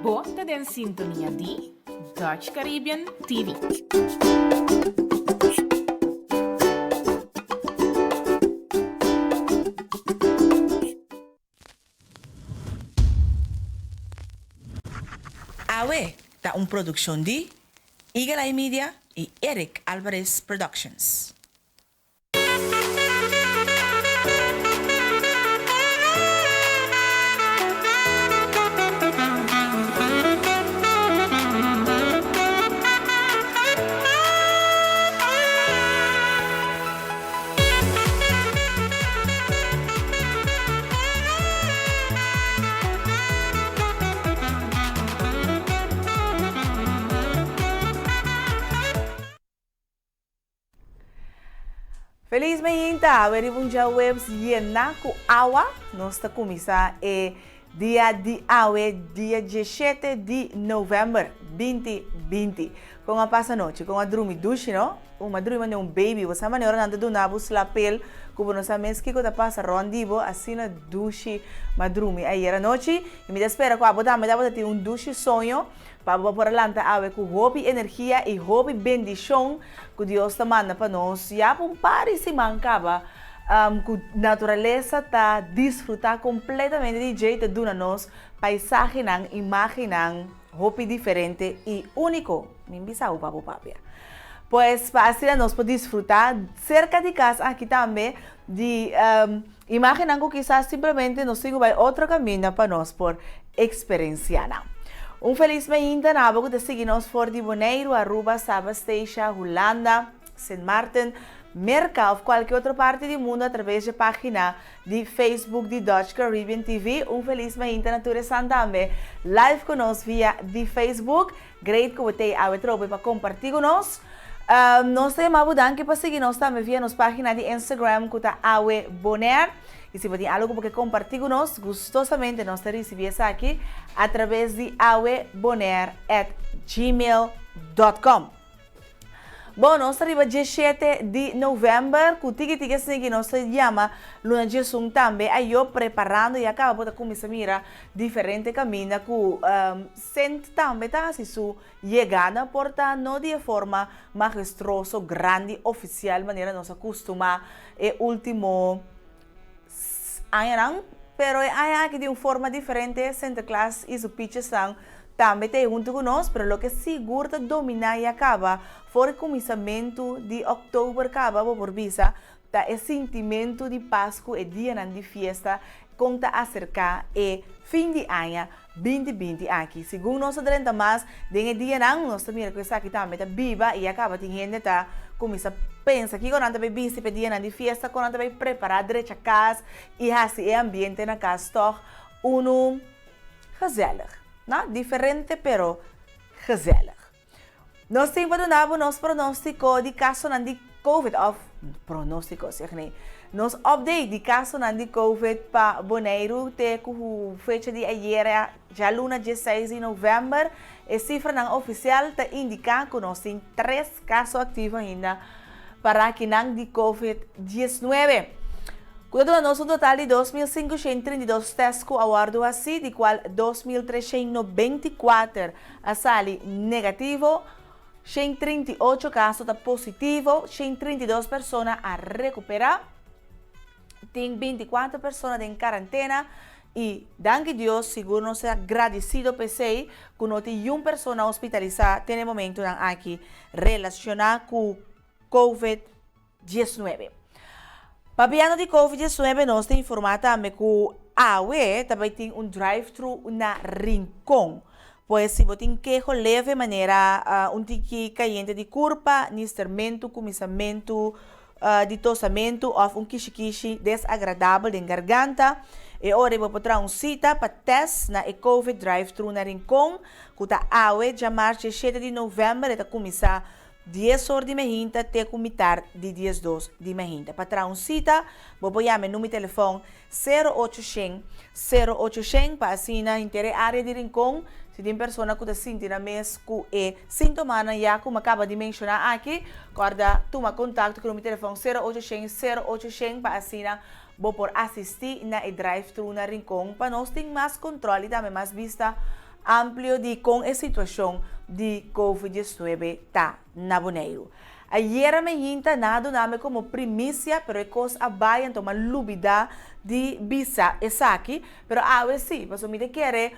Bo ta den sintonia di Dutch Caribbean TV. Awe ta un produccion di Eagle Eye Media y Eric Alvarez Productions. Feliz mainta, awe riba un djaweps yena ku awa. Nos ta kuminsá e dia di awe, dia diesshete di novèmber binti binti. Kon a pasa nochi? Kon a drumi dushi no? Un a drumi manera un baby. Bo sa manera ora nan ta duna bo slapel ku bo no sa mes kiko ta pasa rònt di bo. Asina dushi m'a drumi ayer anochi. I mi ta spera ku abo tambe tabata tin un dushi soño. Pa bo por a lanta awe ku hopi energia i hopi bendishon ku Dios ta manda pa nos ya pa un par di siman kaba ku naturalesa ta disfrutá kompletamente di dje i ta duna nos paisahenan, imágennan hopi diferente i úniko. Mi bisa bo pa bo papia. Pues pa asina nos por disfrutá serka di kas aki tambe di Imágennan ku kisas simplemente nos tin ku bai otro kaminda pa nos por eksperensiá nan. Un felis mainta na abo ku ta sigui nos for di Boneiru, Aruba, Saba, Statia, Hulanda, Sint Maarten, Merka òf kualke otro parti di mundu atraves dje página di Facebook di Dutch Caribbean TV. Un felis mainta na tur esan tambe live ku nos via di Facebook. Great ku bo t'ei awe trobe pa kompartí ku nos. Nos ta yama bo danki pa sigui nos tambe via nos página di Instagram ku ta Awe Bonaire. I si bo tin algu ku bo ke kompartí ku nos, gustosamente nos ta risibí esaki atraves di awebonaire at gmail dot com. Bon, nos ta riba diesshete di novèmber ku tiki tiki esaki nos ta yama luna diesun tambe. Ayo preparando ya kaba bo ta kuminsá mira diferente kaminda ku Sint tambe ta hasi su yegada por ta no di e forma majestroso, grandi, ofisial manera nos a kustumá e último añanan, pero e aña aki di un forma diferente Sinterklaas i su pichesnan tambe ta ei huntu ku nos, pero loke sigur ta dominá ya kaba for e kuminsamentu di òktober kaba bo por bisa Ta e sintimentu di Pasku e dianan di fiesta kon ta aserká e fin di aña binti binti aki. Segun nos ta drenta mas den e dianan, nos ta mira ku esaki tambe ta biba i a kaba tin hende ta kuminsá pensa kiko nan ta bai bisti pa e dianan di fiesta, kon nan ta bai prepará drecha kas i hasi e ambiente na kas tòg unu gezellig. No, diferente pero gezellig. Nos tin pa duna bo nos pronóstiko di kasonan di Covid òf pronóstiko zeg nee, nos update di kasonan di Covid pa Boneiru te ku fecha di ayera djaluna diesseis di novèmber. E sifranan ofisial ta indiká ku nos tin tres kaso aktivo ainda pa rakinan di Covid diesnuebe. Ku ta duna nos un total di 2532 tèst ku a wòrdu hasí, di kual 2394 A sali negativo, 138 kaso ta positivo, 132 persona a rekuperá, tin 24 persona den karantena i danki Dios sigur nos ta gradisido p'esei ku no tin yun persona hospitalisá te na e momentunan aki relashoná ku Covid 19. Papiando di Covid 19 nos ta informa tambe cu awe ta bay tin un drive thru na Rincon. Pues si bo tin keho leve manera un tiki cayente di curpa, nistermento, cuminsamento di tosamento of un kishikishi desagradabel den garganta, e ora bo por traha un cita pa test na e Covid drive thru na Rincon cu ta awe djamars 17 di november e ta cuminsa Dies or di mehinta te ku mitar di diesdos di mehinta. Pa traha un sita, bo por yama e number di telefòn sero ocho shen, sero ocho shen pa asina henter e área di Rincon, si tin persona ku ta sinti nan mes ku e síntomanan ya ku mi a kaba di menshoná aki, kòrda tuma kontakto ku e number di telefòn sero ocho shen, sero ocho shen pa asina bo por asistí na e drive-thru na Rincon pa nos tin mas kontròl i tambe mas bista. amplio di kon e situashon di Covid 19 ta na Boneiru. Ayera mi hinta nan a duna mi komo primisia pero e kos a bai anto mi a lubida di bisa esaki pero awe si pasobra mi ta kere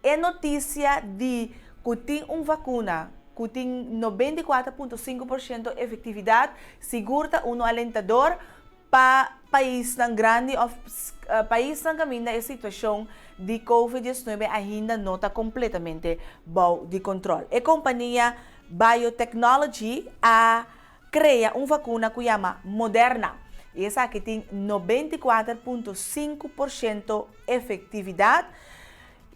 e notisia di ku tin un vakuna ku tin 94.5% efektividat sigur ta unu alentador pa paisnan grandi òf paisnan kaminda e situashon di Covid 19 ainda no ta kompletamente bou di kontròl. E kompania Biotechnology a krea un vakuna ku yama Moderna i esaki tin 94.5% efektividat.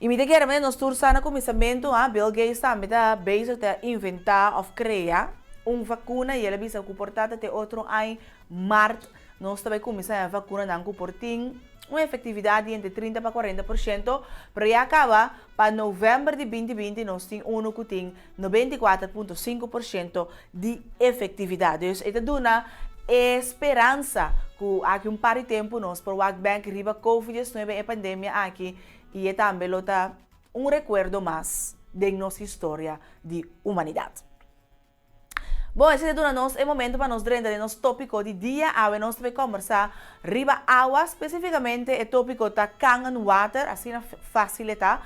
I mi ta kere manera nos tur sa na kuminsamentu, Bill Gates tambe ta bezig ta inventá òf krea un vakuna i el a bisa ku por ta ta te otro aña Mart nos ta bai kuminsá e vakunanan ku por tin un efektividat di entre 30 pa 40%, pero ya kaba pa novèmber di 2020 nos tin unu ku tin 94.5% di efektividat. Dus e ta duna e speransa ku aki un par di tempu nos por wak bèk riba Covid 19, e pandemia aki, i e tambe lo ta un rekuerdo mas den nos historia di humanidat. Bon, esei ta duna nos e momento pa nos drenta den nos tópiko di dia. Awe nos ta bai kòmbersá riba awa, spesífikamente e tópiko ta Kangen Water, asina fásil e ta.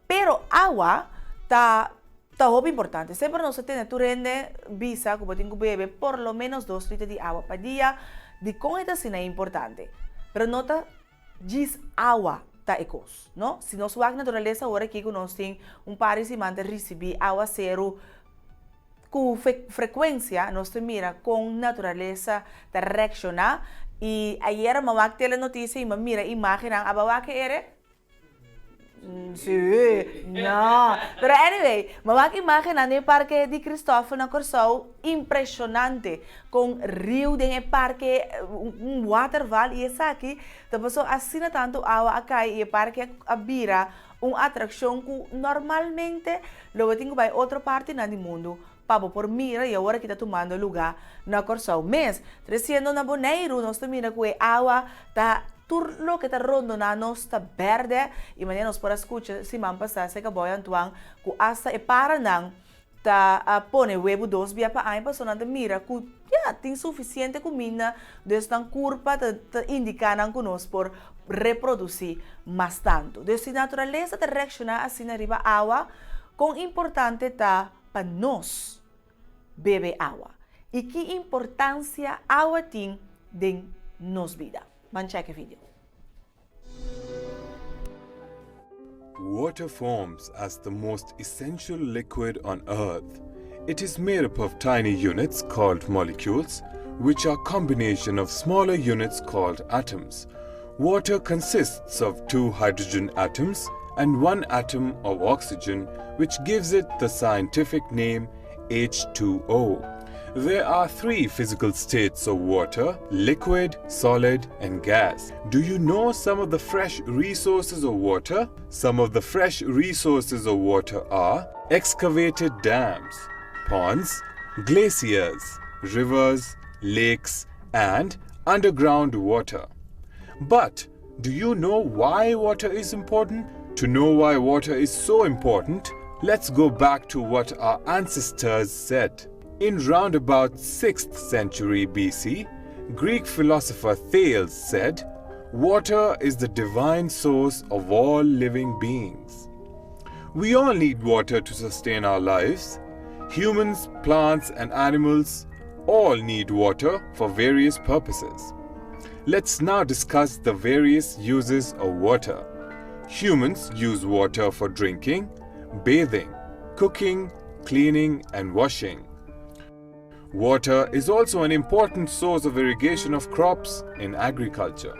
Pero awa ta ta hopi importante. Semper nos ta tende tur hende bisa ku bo tin ku bebe por lo ménos dos liter di awa pa dia. Dikon e ta asina importante? Pero no ta djis awa ta e kos, no? Si nos wak naturalesa ora aki ku nos tin un par di siman ta risibí awaseru ku frekuensia, nos ta mira kon naturalesa ta reakshoná. I ayera mi a wak telenotisia i mi a mira imágennan, aba wak e ere? Sí, no. Pero anyway, mi a wak imágennan den e parke di Christoffel na Kòrsou, impreshonante kon riu den e parke, un waterval i esaki ta pasobra asina tantu awa a kai i e parke a bira un atrakshon ku normalmente lo bo tin ku bai otro partinan di mundu pa bo por mira i awor aki ta tumando lugá na Kòrsou mes. Tresiendo na Boneiru nos ta mira ku e awa ta tur loke ta rondoná nos ta bèrdè i manera nos por a skucha siman pasá serka Boy Antoine ku asta e paranan ta pone webu dos bia pa aña pasobra nan ta mira ku ya tin sufisiente kuminda dus nan kurpa ta ta indiká nan ku nos por reprodusí mas tantu. Dus si naturalesa ta reakshoná asina riba awa kon importante ta pa nos bebe awa i ki importansia awa tin den nos bida. Ban chèk e video. Water forms as the most essential liquid on earth. It is made up of tiny units called molecules, which are combination of smaller units called atoms. Water consists of two hydrogen atoms and one atom of oxygen, which gives it the scientific name H2O. There are three physical states of water liquid, solid, and gas. Do you know some of the fresh resources of water? Some of the fresh resources of water are excavated dams, ponds, glaciers, rivers, lakes, and underground water. But do you know why water is important? To know why water is so important, let's go back to what our ancestors said. In round about 6th century BC, Greek philosopher Thales said, Water is the divine source of all living beings. We all need water to sustain our lives. Humans, plants, and animals all need water for various purposes. Let's now discuss the various uses of water. Humans use water for drinking, bathing, cooking, cleaning, and washing. Water is also an important source of irrigation of crops in agriculture.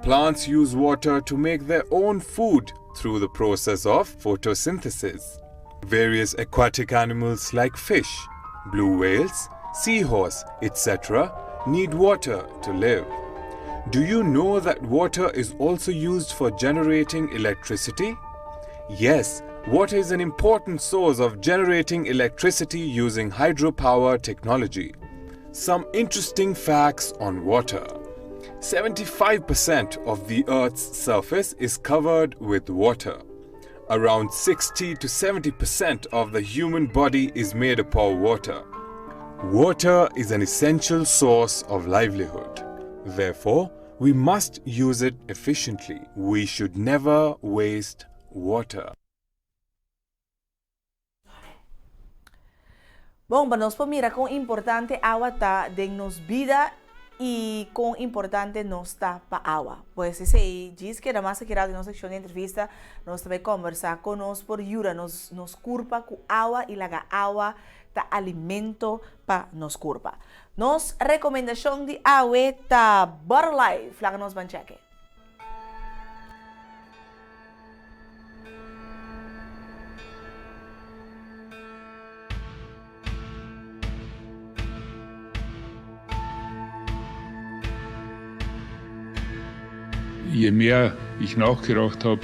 Plants use water to make their own food through the process of photosynthesis. Various aquatic animals like fish, blue whales, seahorse, etc. need water to live. Do you know that water is also used for generating electricity? Yes, water is an important source of generating electricity using hydropower technology. Some interesting facts on water. 75% of the Earth's surface is covered with water. Around 60 to 70% of the human body is made up of water. Water is an essential source of livelihood. Therefore, we must use it efficiently. We should never waste water. Bon, pa nos por mira kon importante awa ta den nos bida i kon importante nos ta pa awa. Pues esei djis keda mas akirá den nos sekshon di entrevista, nos ta bai kòmbersá kon nos por yuda nos nos kurpa ku awa i laga awa ta alimento pa nos kurpa. Nos rekomendashon di awe ta Bottle Life. Laga nos ban chèk'e. Je mehr ich nachgedacht habe,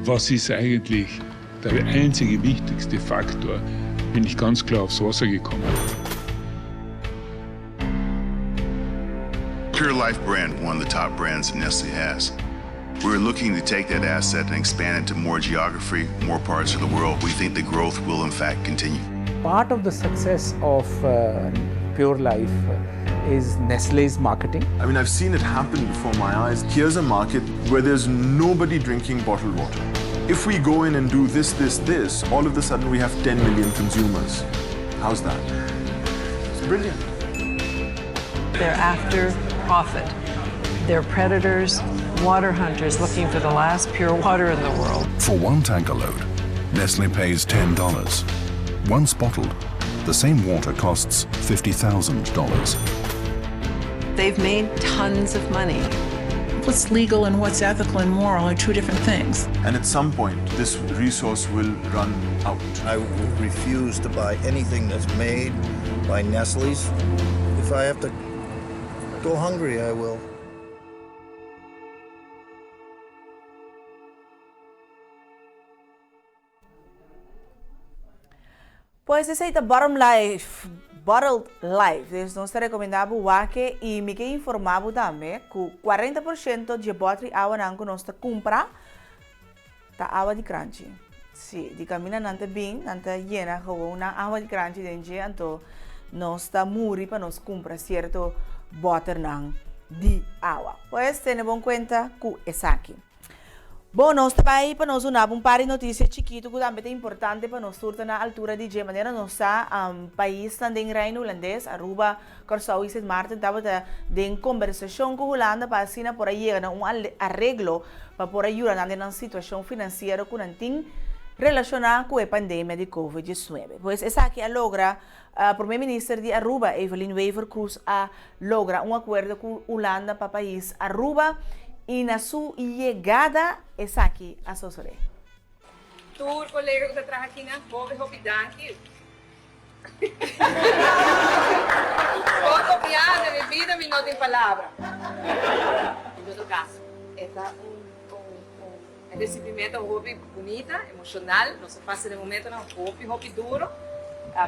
was ist eigentlich der einzige wichtigste Faktor, bin ich ganz klar aufs Wasser gekommen. Pure Life brand, one of the top brands Nestle has. We're looking to take that asset and expand it to more geography, more parts of the world. We think the growth will in fact continue. Part of the success of uh, Pure Life is Nestle's marketing. I mean, I've seen it happen before my eyes. Here's a market where there's nobody drinking bottled water. If we go in and do this, this, this, all of a sudden we have 10 million consumers. How's that? It's brilliant. They're after profit. They're predators, water hunters looking for the last pure water in the world. For one tanker load, Nestle pays $10. Once bottled, the same water costs $50,000. They've made tons of money. What's legal and what's ethical and moral are two different things. And at some point, this resource will run out. I refuse to buy anything that's made by Nestle's. If I have to go hungry, I will. Pues esei ta Bottom Life, Bottled Life. Dus nos ta recomenda bo wak e y mi ke informa bo tambe cu 40% dje botri awanan cu nos ta cumpra ta awa di kranchi. Si, di caminda nan ta bin, nan ta yena gewoon nan awa di kranchi den dje anto nos ta muri pa nos cumpra cierto boternan di awa. Pues tene bon cuenta cu esaki. Bon, nos ta bai pa nos duna bo un par di notisia chikitu ku tambe ta importante pa nos tur ta na altura di dje. Manera nos sa, paisnan den Reino Hulandes, Aruba, Kòrsou i Sint Maarten tabata den kombersashon ku Hulanda pa asina por a yega na un areglo pa por a yuda nan den nan situashon finansiero ku nan tin relashoná ku e pandemia di Covid diesnuebe. Pues esaki a logra, Prome Minister di Aruba, Evelyn Wever-Croes a logra un akuerdo ku Hulanda pa pais Aruba i na su yegada esaki a sosodé. Tur kolega ku ta traha akinan, hopi hopi danki. Poko bia den mi bida mi no tin palabra. En todo kaso, e ta un un resibimento hopi bunita, emoshonal. Nos a pasa den momentonan hopi hopi duro.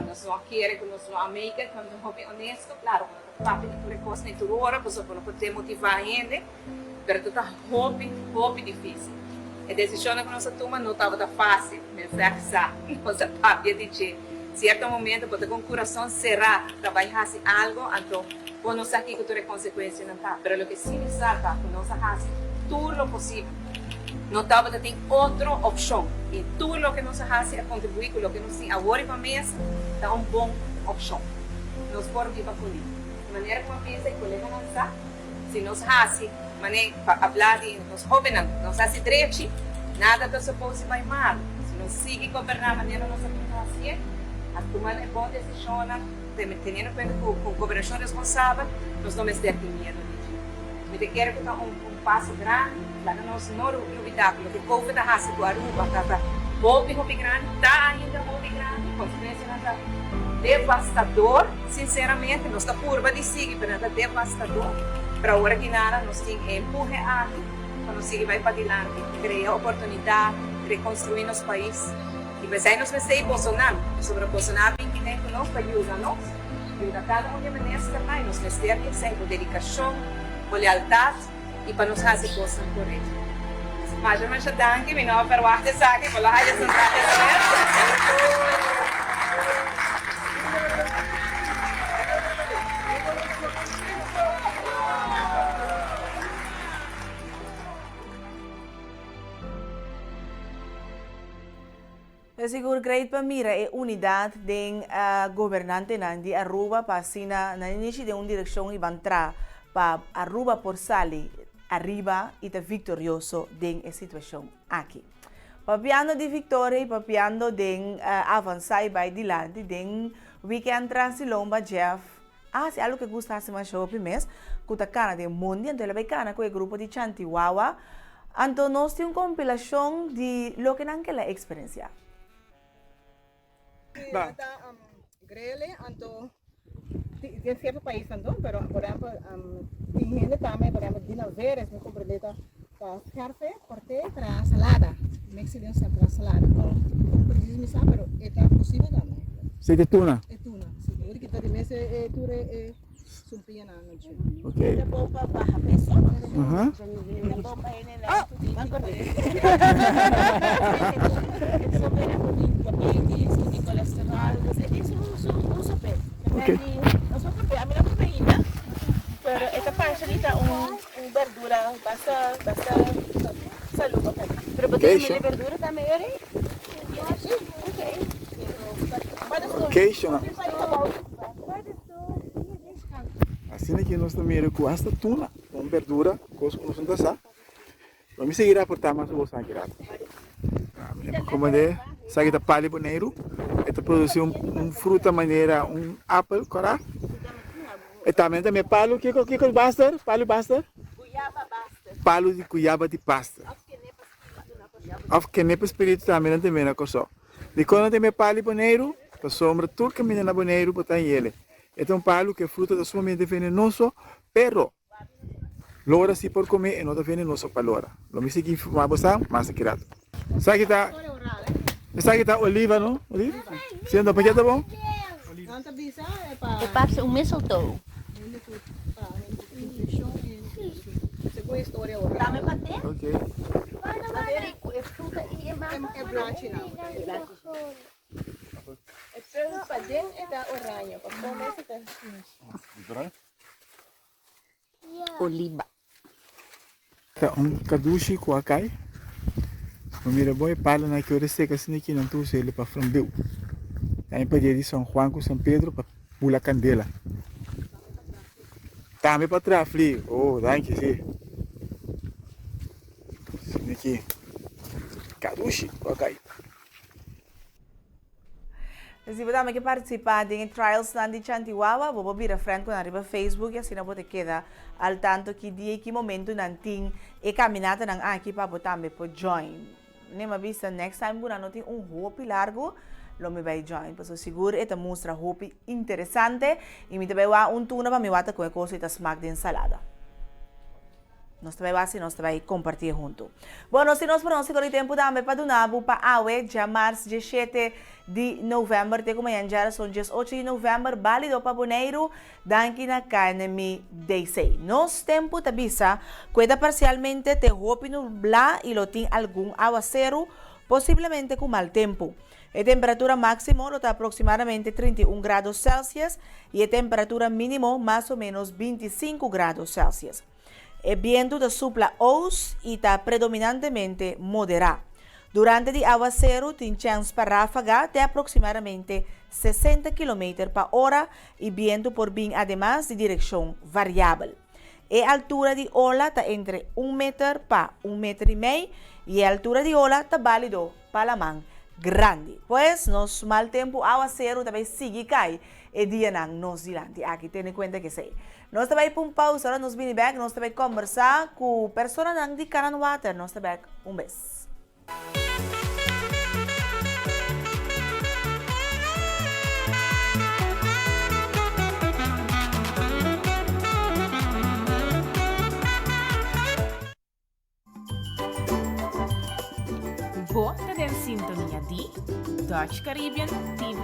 Nos no a kere ku nos no a make it, nos ta hopi honesto. Klaro ku no ta papia di tur e kosnan i tur ora, pasobra bo no por demotivá hende, pero ta ta hopi hopi difísil. E desishonnan ku nos a tuma no tabata fásil, mi a sa, nos a papia di dje. Sierto momento bo ta ku un kurason será ta bai hasi algu, anto bo no sa kiko tur e konsekuensianan ta. Pero loke sí mi sa ta ku nos a hasi tur lo posibel. No tabata tin otro opshon i tur loke nos a hasi a kontribuí ku loke nos tin awor riba mesa ta un bon opshon. Nos por biba kuné. Di manera ku a pensa i koleganan sa, si nos hasi mané pa abla di nos hóbennan, nos hasi drechi, nada ta supos di bai malu. Si nos sigui goberná manera nos a bin ta hasié, a tuma e bon desishonnan, teniendo kuenta ku ku gobernashon responsabel, nos no mester tin miedu di dje. Mi ta kere ku ta un un paso grandi, laga nos no lubidá ku loke Covid a hasi ku Aruba ta ta hopi hopi grandi, ta ainda hopi grandi, konsekuensianan ta devastador, sinseramente, nos ta purba di sigui pero nan ta devastador, pero awor aki nada nos tin e empuhe aki pa nos sigui bai padilanti, krea oportunidat, rekonstruí nos pais i p'esei nos mester i bosonan, pasobra bosonan a bin kinen ku nos pa yuda nos, yuda kada un di e ministernan i nos mester di esei, bo dedikashon, bo lealtat i pa nos hasi kosnan korekto. Masha masha danki, mi no a verwacht esaki, por lo haya sentá despues. Ta sigur great pa mira e unidad den gobernantenan di Aruba pa asina nan inishi den un direccion y ban tra pa Aruba por sali ariba y ta victorioso den e situacion aki. Papiando di victoria y papiando den avansa y bay dilanti den weekend tras di lomba Jeff a haci algo cu e gusta haci masha hopi mes cu ta cana den mondi anto el a bay cana cu e grupo di Chantiwawa anto nos tin un compilacion di loke nan kela experiencia. Ta grele anto den cierto pais anto pero por ehempel tin hende tambe por ehempel di Naveres mi comprende ta ta scherfe corte traha salada mix den traha salada con precies mi sa pero e ta posible tambe. Si e tuna? E tuna si lo kita di mes e tur e sumpiña nan na dje. Ok. Ta bon pa baha peso. Ta bon pa hende nan ku tin colesterol. E tin su uso p'e. Ok. Ami no come ainda, pero e ta parce di ta un berdura basta basta salú pa come. Pero bo tin mele berdura tambe yori? Si, ok. Keisho nan. Asina ki nos ta mira ku hasta tuna ta un berdura, kos ku nos no ta sa. Lo mi sigui raportá mas ku boso aki rato. Komo de esaki ta pali Boneiru, e ta produsí un fruta manera un apel kòrá. E tambe ta mira palu kiko kiko baster? Palu baster? Palu di kuyaba di paster. Òf kenepa spiritu tambe nan ta mira na Kòrsou. Dikon nan ta mira pali Boneiru? Pasobra tur kaminda na Boneiru bo ta hel. E ta un palu ku e fruta ta sumamente venenoso, pero lora si por come e no ta venenoso pa lora. Lo mi sigui informa bo sa mas aki rato. Esaki ta esaki ta oliva no? Oliva? Si anto pakia ta bon? E parse un mistletoe. Okay. Oliba. Ta un kadushi ku a kai. Bo mira bon e palonan ki ora e seka asina ki nan ta usa el pa flambeu. Tambe pa dia di San Juan ku San Pedro pa bula kandela. Tambe pa traha fli. Oh, danki si. Asina ki kadushi ku a kai. Si bo tambe ke partisipá den e trialsnan di Chantiwawa, bo por bira friend ku nan riba Facebook i asina bo ta keda al tanto ki dia i ki momento nan tin e kaminatanan aki pa bo tambe por join. Ne m'a bisa next time ku nan no tin un hopi largu lo mi bai join pasobra sigur e ta mustra hopi interesante i mi ta bai wak un tuna pa mi wak ta kon e kos ei ta smak den salada. Nos ta bai wak si nos ta bai kompartié huntu. Bon, nos tin nos pronóstiko di tempu tambe pa duna bo pa awe, djamars diesshete di novèmber te ku mañan djarason diesocho di novèmber, bálido pa Boneiru, danki na KNMI-DC. Nos tempu ta bisa ku e ta parsialmente te hopi nublá i lo tin algun awaseru, posiblemente ku mal tempu. E temperatura máksimo lo ta aproksimadamente 31 grado Celsius i e temperatura mínimo mas o ménos 25 grado Celsius. E bientu ta supla oos i ta predominantemente moderá. Durante di awaseru tin chèns pa ráfaga te aproksimadamente 60 kilometer pa ora i bientu por bin ademas di direkshon variabel. E altura di ola ta entre un meter pa un meter i mei i e altura di ola ta bálido pa laman grandi. Pues, nos mal tempu awaseru ta bai sigui kai e dianan nos dilanti aki. Tene kuenta ku esei. Nos ta bai pa un pausa, ora nos bini bèk nos ta bai kòmbersá ku personanan di Karanwater. Nos ta bèk un bes. Bo ta den sintonia di Dutch Caribbean TV.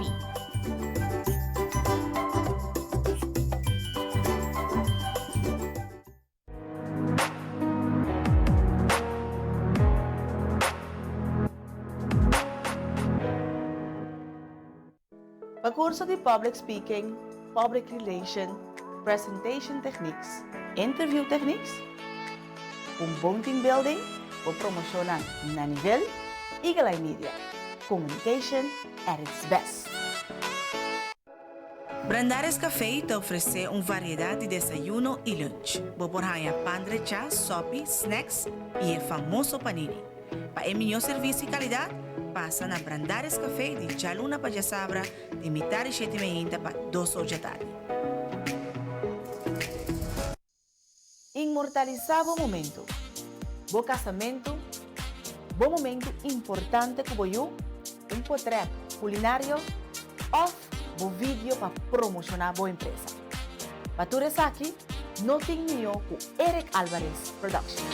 Pa kurso di Public Speaking, Public Relation, Presentation Techniques, Interview Techniques, un bon team building, bo promoshonnan na nivel, Eagle Eye Media, communication at its best. Brandaris Café ta ofresé un variedat di desayuno i lunch. Bo por haña pan drechá, sòpi, snacks i e famoso panini. Pa e mihó servisio i kalidat, pasa na Brandaris Café di djaluna pa djasabra di mitar di shete meinta pa dos or djatardi. Inmortalisá bo momentu, bo kasamentu, bo momentu importante ku bo yu, un potrèt kulinario òf bo video pa promoshoná bo empresa. Pa tur esaki no tin mihó ku Eric Alvarez Production.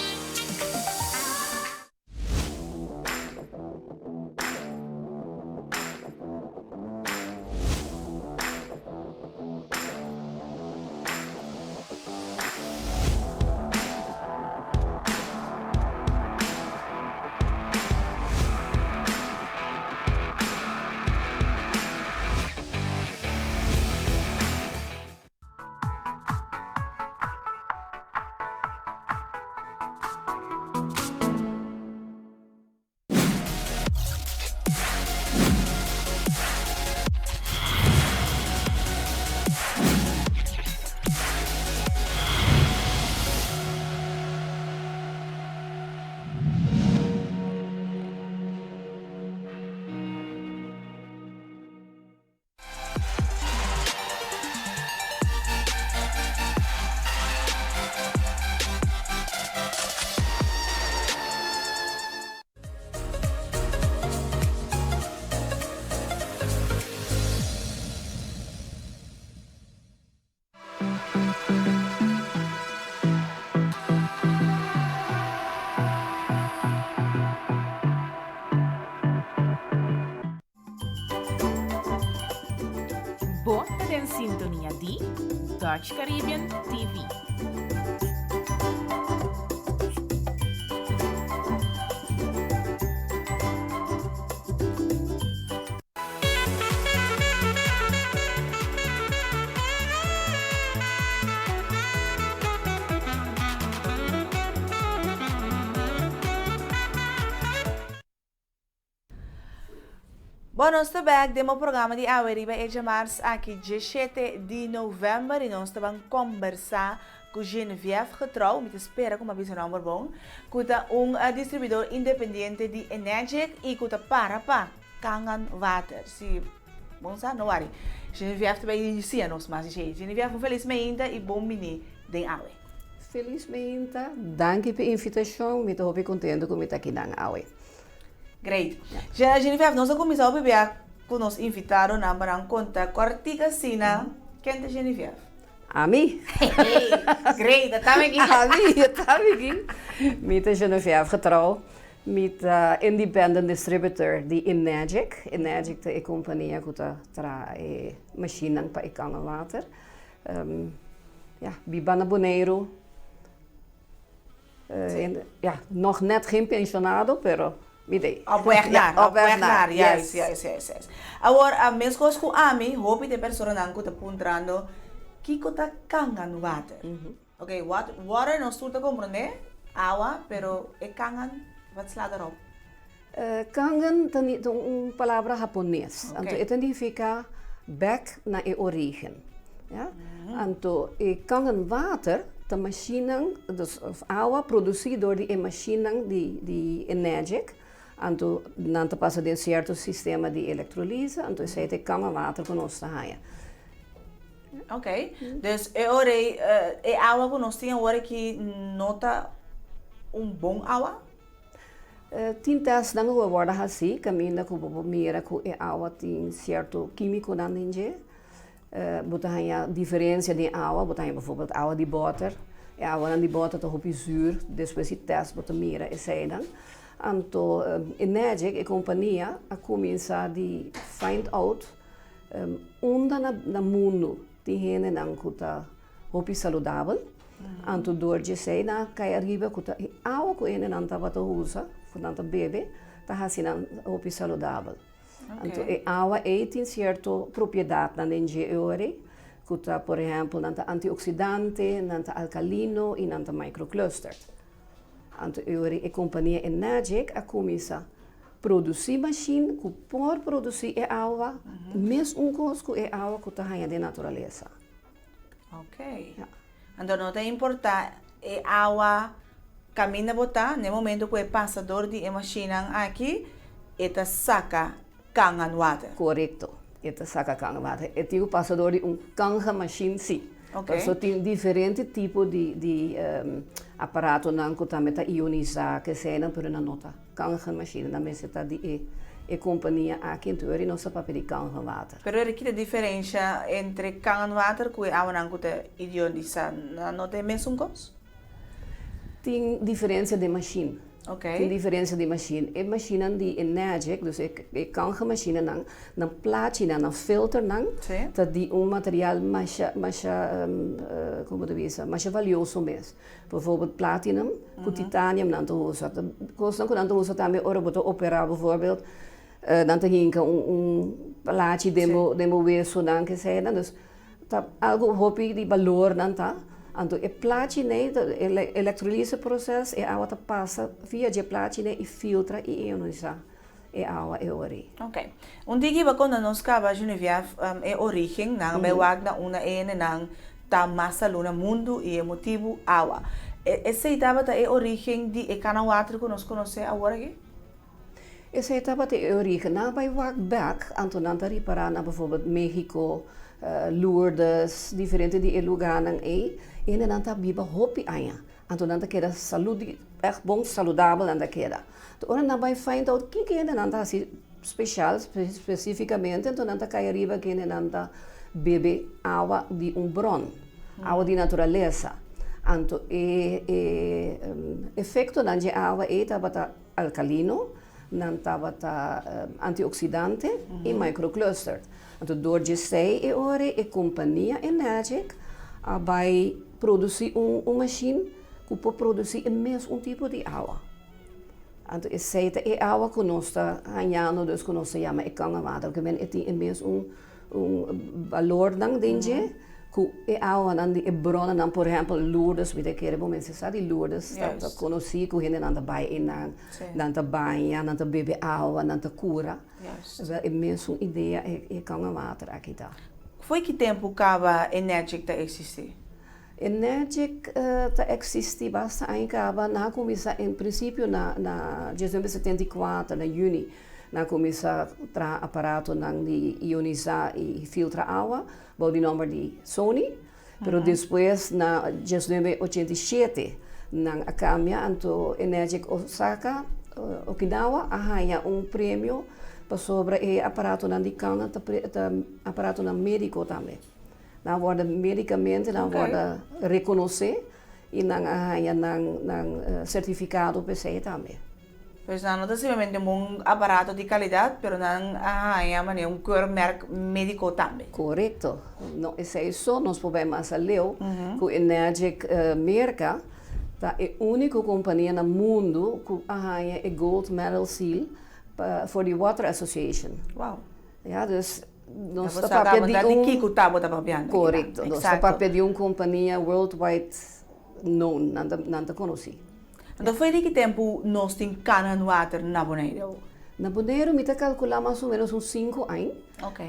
Bo ta den sintonia di Dutch Caribbean TV. Bon, nos ta bek den bo programa di awe riba e djamars aki djeshete di november i nos ta ban kombersá ku Geneviève Getrouw, mi ta spera ku mi a bisa nòmber bon, ku ta un distribuidor independiente di Enagic i ku ta para pa Kangan Water. Si bon sa, no wari. Geneviève ta bai siña nos mas di dje. Geneviève, un felis meinta i bon bini den awe. Felis meinta, danki p'e invitashon, mi ta hopi kontentu ku mi ta akinan awe. Great. Geneviève, nos a kuminsá hopi bia ku nos invitadonan pa nan konta kòrtik asina, ken ta Geneviève? Ami? Great, a tami aki. Ami, a tami aki. Mi ta Geneviève Getrouw, mi ta independent distributor di Enagic. Enagic ta e kompania ku ta traha e mashinnan pa e kangen water. Ya, biba na Boneiru. Ja, nog net geen pensionado, pero mi dey. Op weg naar, op weg naar, juist, juist, juist, juist. Awor, meskos ku ami, hopi di e personanan ku ta puntrando, kiko ta kangan water? Oké, wat, water nos tur ta komprondé, awa, pero e kangan, wat slaat daarop? Kangan ta un palabra hapones, anto e ta nifiká bèk na e orígen. Ya. Anto e kangan water ta mashinnan, dus awa produsí dor di e mashinnan di di Enagic, anto nan ta pasa den sierto sistema di elektrolise, anto esei ta e kangan water ku nos ta haña. Oké, dus e ora ei e awa ku nos tin awor aki no ta un bon awa? Tin testnan ku a wòrdu hasí kaminda ku bo por mira ku e awa tin sierto kímikonan den dje. Bo ta haña diferensia den awa, bo ta haña befòrbèlt awa di bòter, e awanan di bòter ta hopi zür, despues di tèst bo ta mira eseinan. Anto Enagic, e kompania, a kuminsá di find out unda na mundu tin hendenan ku ta hopi saludabel. Anto dor dje esei nan a kai ariba ku ta e awa ku hendenan tabata usa, ku nan ta bebe, ta hasi nan hopi saludabel. Anto e awa ei tin sierto propiedatnan den dje e ora ei, ku ta por ehèmpel nan ta antioksidante, nan ta alkalino i nan ta microclustered. Anto e ora e kompania Enagic a kuminsá produsí mashin ku por produsí e awa mes un kos ku e awa ku ta haña den naturalesa. Ok. Anto no ta importá e awa kaminda bo ta, na e momento ku e pasa dor di e mashinnan aki, e ta saka Kangen water. Korekto. E ta saka kangen water. E tin ku pasa dor di un kangen mashin si. Ok. Paso tin diferente tipo di di aparatonan ku tambe ta ionisá keseinan pero nan no ta kangen mashin. Nan mester ta di e e kompania aki enton eri nos ta papia di kangen water. Pero eri kita diferensha entre kangen water ku e awanan ku ta ionisá? Nan no ta e mesun kos? Tin diferensia den mashin. Ok. Tin diferensia di mashin. E mashinnan di Enagic, dus e e kange mashinnan, nan plachinan, nan filternan ta di un material masha masha kon bo ta bisa, masha valioso mes. Bijvoorbeeld platinum ku titanium nan ta usa. Ta kosnan ku nan ta usa tambe ora bo ta operá bijvoorbeeld, nan ta hinka un un plachi den bo den bo wesonan keseinan. Dus Ta algo hopi di balor nan ta. Anto e plachi nei ta electrolyse proces e awa ta pasa via dje plachi nei i filtra i ionisa e awa e ori. Ok. Un tiki ba konta nos kaba Geneviève e origen nan a bai wak na unda e hendenan ta mas salú na mundu i e motibu awa. Esei tabata e origen di e kana water ku nos konosé awor aki? Esei tabata e origen. Nan a bai wak bek, anto nan ta ripará na bijvoorbeeld Mexico, Lourdes, diferente di e lugánan ei, e hendenan ta biba hopi aña. Anto nan ta keda salú, ègt bon saludabel nan ta keda. Anto ora nan bai find out kiko e hendenan ta hasi speshal, spesífikamente, anto nan ta kai ariba ku e hendenan ta bebe awa di un bron, awa di naturalesa. Anto e e efektonan dje awa ei tabata. Alkalino, nan tabata antioksidante i microclustered. Anto dor djesei e ora e kompania Enagic a bai produsí un un mashin ku por produsí e mes un tipo di awa. Anto esei ta e awa ku nos ta hañando dus ku nos ta yama e kangen water ku men e tin e mes un Un balornan den dje ku e awanan di e bronnan, por ehèmpel Lourdes, mi ta kere bo mester sa di Lourdes ta konosí ku hendenan ta bai einan, nan ta baña, nan ta bebe awa, nan ta kura. Wèl e mesun idea e Kangen Water aki ta. Fo'i ki tempu kaba Enagic ta eksistí? Enagic ta eksistí basta aña kaba, nan a kuminsá en prinsipio na na diesnuebe 74 na yüni. Nan a kuminsá traha aparatonan di ionisá i filtra awa bou di nòmber di Sony. Pero despues na diesnuebe 87 nan a kambia anto Enagic Osaka, Okinawa, a haña un premio pasobra e aparatonan di Kangen ta ta aparatonan médiko tambe. Nan a wòrdu médikamente nan a wòrdu rekonosé i nan a haña nan nan sertifikado p'esei tambe. Pues nan no ta simplemente un bon aparato di calidad, pero nan a haña manera un keurmerk medico tambe. Corecto. No esey so, nos por bay mas aleu cu Enagic Merca ta e unico compania na mundo cu a haña e Gold Medal Seal pa for di Water Association. Wow. Ya, dus nos ta papia di un. Di kico ta bo ta papiando aki nan. Corecto. Nos ta papia di un compania worldwide known, nan ta nan ta conoci. Anto foi di ki tempu nos tin Kanaan Water na Boneiru? Na Boneiru mi ta kalkulá mas o ménos un sinku añ.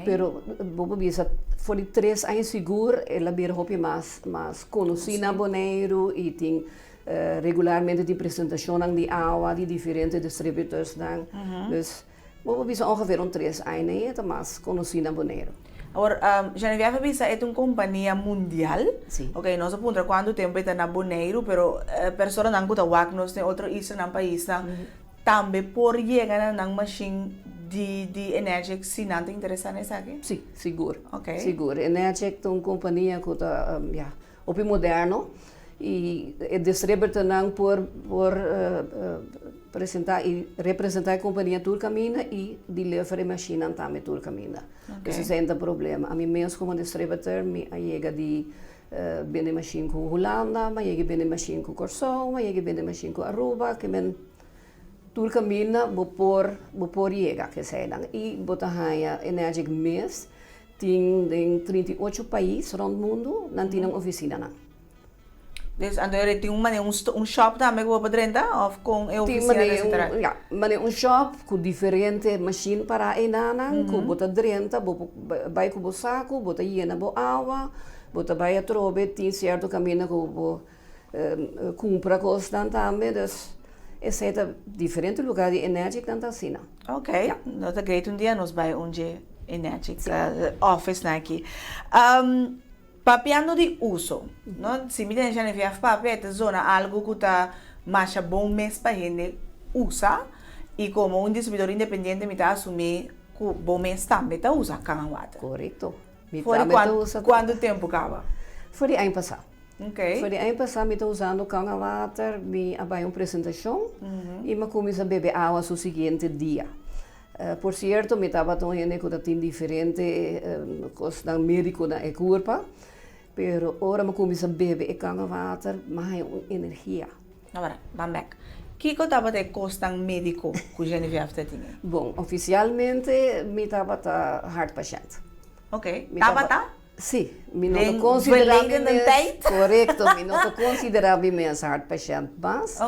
Pero bo por bisa for di tres aña sigur el a bira hopi mas mas konosí na Boneiru i tin regularmente tin presentashonnan di awa di diferente distributorsnan. Dus Bo por bisa ongeveer un tres aña e ta mas konosí na Boneiru. Awor, Geneviève a bisa e ta un kompania mundial. Sí. Ok, nos a puntra kuantu tempu e ta na Boneiru, pero personanan ku ta wak nos den otro islanan, paisnan, tambe por yega na nan mashin di di Enagic si nan ta interesá na esaki? Sí, sigur. Ok. Sigur. Enagic ta un kompania ku ta, ya, hopi moderno i e distributornan por por presenta i representa e kompania tur kaminda i deliver e mashinnan tambe tur kaminda. Esei esei no ta problema. Ami mes komo distributor mi a yega di bende mashin ku Hulanda, mi a yega di bende mashin ku Kòrsou, mi a yega di bende mashin ku Aruba, ke men. Tur kaminda bo por bo por yega ku eseinan i bo ta haña Enagic mes tin den 38 pais rònt mundu nan tin nan ofisinanan. Dus anto e tin un manera un shop tambe ku bo por drenta òf kon e ofisina ta sita? Ya, manera un shop ku diferente mashin pará einanan ku bo ta drenta bo por bai ku bo saku bo ta yena bo awa bo ta bai atrobe tin sierto kaminda ku bo Kumpra kosnan tambe, dus esei ta diferente lugar di Enagic nan ta asina. Ok, no ta great un dia nos bai un dje Enagic office nan aki. Papiando di uso, no, si mi tene Geneviève papia e ta zona algo ku ta masha bon mes pa hende usa i komo un distribuidor independiente mi ta asumi ku bo mes tambe ta usa Kangen Water. Korekto, mi tambe ta usa. For di kuantu tempu kaba? For di aña pasá. Okay. For di aña pasá mi ta usando Kangen Water, mi a bai un presentashon i mi a kuminsá bebe awa su siguiente dia. Por sierto mi tabata un hende ku ta tin diferente kosnan médiko na e kurpa, pero ora mi a kuminsá bebe e Kangen Water mi a haña un energia. Awor, ban bèk. Kiko tabata e kosnan médiko ku Geneviève ta tin? Bon, ofisialmente mi tabata hartpashènt. Ok, tabata? Sí, mi no ta konsiderá mi mes, korekto, mi no ta konsiderá mi mes hartpashènt mas.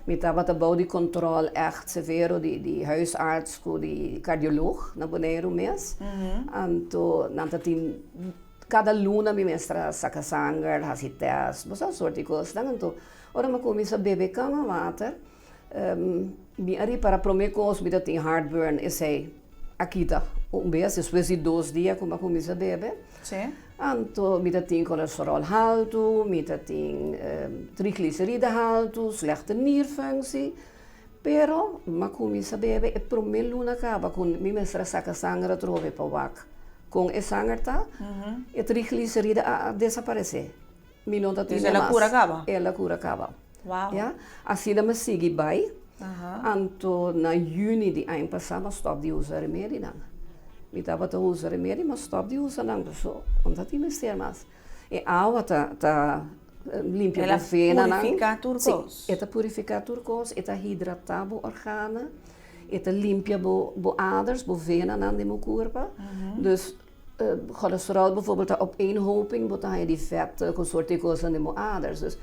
Mi tabata bou di kontròl ègt severo di di huisarts ku di kardiolog na Boneiru mes. Anto nan ta tin kada luna mi mester a saka sanger, hasi tèst, bo sa sort di kosnan. Anto ora mi a kuminsá bebe kama water, Mi a ripara prome kos mi ta tin heartburn esei a kita un bes despues di dos dia ku mi a kuminsa bebe. Anto mi ta tin kolesterol haltu, mi ta tin trigliseride haltu, slechte nierfunctie, pero mi a kuminsa bebe e prome luna kaba ku mi mester a saka sanger atrobe pa wak kon e sanger ta, e trigliseride a desaparese. Mi no ta tin Dus el a kura kaba? El a kura kaba. Wow. Ya, asina mi sigui bai, anto na juni di aña pasá mi a stòp di usa remedinan. Mi tabata usa remedi, mi a stòp di usa nan, paso no ta tin mester mas. E awa ta ta limpia bo venanan. El a purifiká tur kos. Sí, e ta purifiká tur kos, e ta hidratá bo organa, e ta limpia bo bo aders, bo venanan den bo kurpa. Dus Cholesterol bijvoorbeeld ta opeenhoping, bo ta haña di vet ku soort di kosnan den bo aders. Dus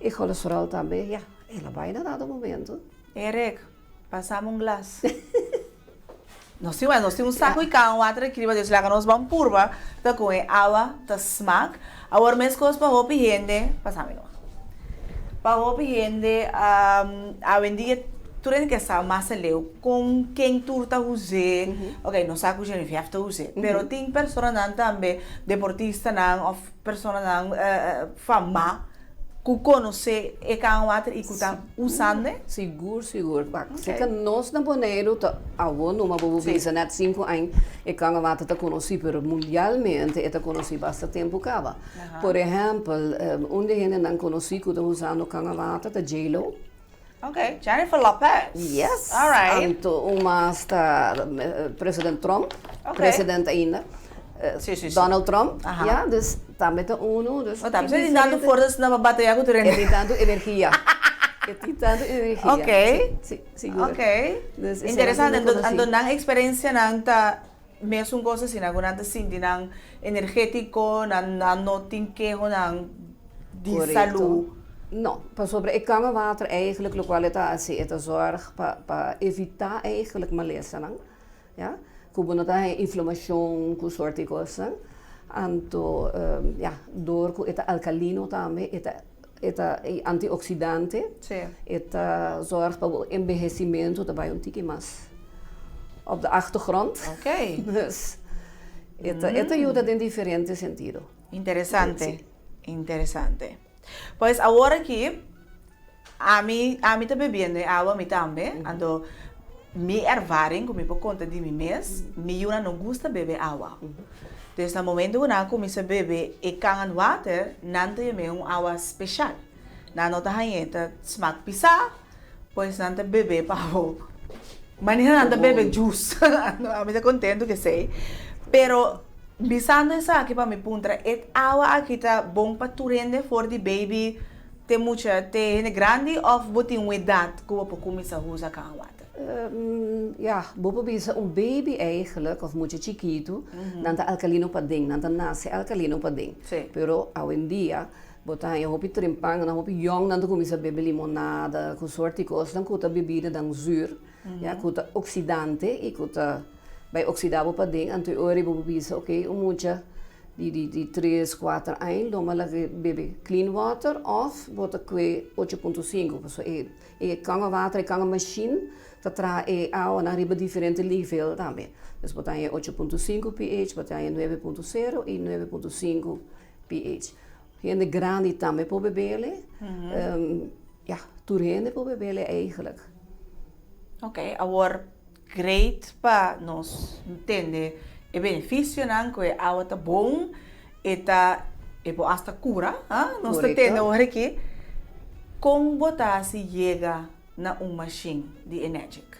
e cholesterol tambe, ya, el a bai na dado momento. Erik, pasami un glas. Nos tin, nos tin un saku di kan water aki riba, dus laga nos ban purba ta kon e awa ta smak. Awor meskos pa hopi hende, pasami no. Pa hopi hende awendia tur hende ke sa mas aleu kon ken tur ta us'é, ok nos sa ku Geneviève ta us'é, pero tin personanan tambe deportistanan òf personanan famá ku konosé e Kangen Water i ku ta usand'e? Sigur sigur, wak seka nos na Boneiru ta awor numa bo por bisa nèt sinku aña e Kangen Water ta konosí pero mundialmente e ta konosí basta tempu kaba. Por ehèmpel, un di hendenan konosí ku ta usando Kangen Water ta J-Lo. Ok, Jennifer Lopez. Yes. Alright. Anto un mas ta president Trump. Ok. President ainda. Sí, sí, sí. Donald Trump. Aha. Ya, dus tambe ta unu. Dus Oh, tambe tin tantu forsa na pa bataya ku tur hende. E tin tantu energia. E tin tantu energia. Ok. Sí, sigur. Ok. Dus esei Interesante. nan tin Anto, konosí. anto nan eksperensianan ta mesun kos asina ku nan ta sinti nan energetiko, nan nan no tin kehonan di salú. No, pasobra e kangen water eigenlijk lokual e ta hasi e ta zòrg pa pa evitá eigenlijk malesanan, ya, ku bo no ta haña inflamashon ku sort di kosnan. Anto ya, dor ku e ta alkalino tambe e ta e ta antioksidante, e ta zòrg pa bo enbehesimentu ta bai un tiki mas op de achtergrond. Dus e ta e ta yuda den diferente sentido. Interesante, interesante. Pues awor aki ami ami ta bebiendo e awa mi tambe, anto mi ervaring ku mi por konta di mi mes, mi yunan no gusta bebe awa. Dus na momento ku nan a kuminsá bebe e kangen water, nan ta yam'é un awa speshal. Nan no ta hañ'é ta smak pisá, pues nan ta bebe pa bo manera nan ta bebe juice. Ami ta kontentu ku esei. Pero bisando esaki pa mi puntra, e awa aki ta bon pa tur hende for di baby? Te mucha, te hende grandi òf bo tin un edat ku bo por kuminsá usa Kangen Water? Ya, bo por bisa un baby eigenlijk, òf mucha chikitu, nan ta alkalino paden, nan ta nase alkalino paden. Pero awendia bo ta haña hopi trempan, nan hopi yòn nan ta kuminsá bebe limonada ku sort di kosnan ku ta bebidanan zür, ya, ku ta oksidante i ku ta bai oksida bo paden. Anto e ora bo por bisa, oke, un mucha di di di tres, kuater aña lo mala ke bebe clean water òf bo ta kue 8.5 pasobra e e kangen water, e kangen machine ta traha e awanan riba diferente nivel tambe. Dus bo ta haña 8.5 pH, bo ta haña 9.0 i 9.5 pH. Hende grandi tambe por bebele, ya, tur hende por bebele eigenlijk. Ok, awor Great pa nos tende e beneficionan cu e awa ta bon, e ta e por hasta cura, ha? Nos ta tende ora aki. Con bo ta haci yega na un machine di Enagic?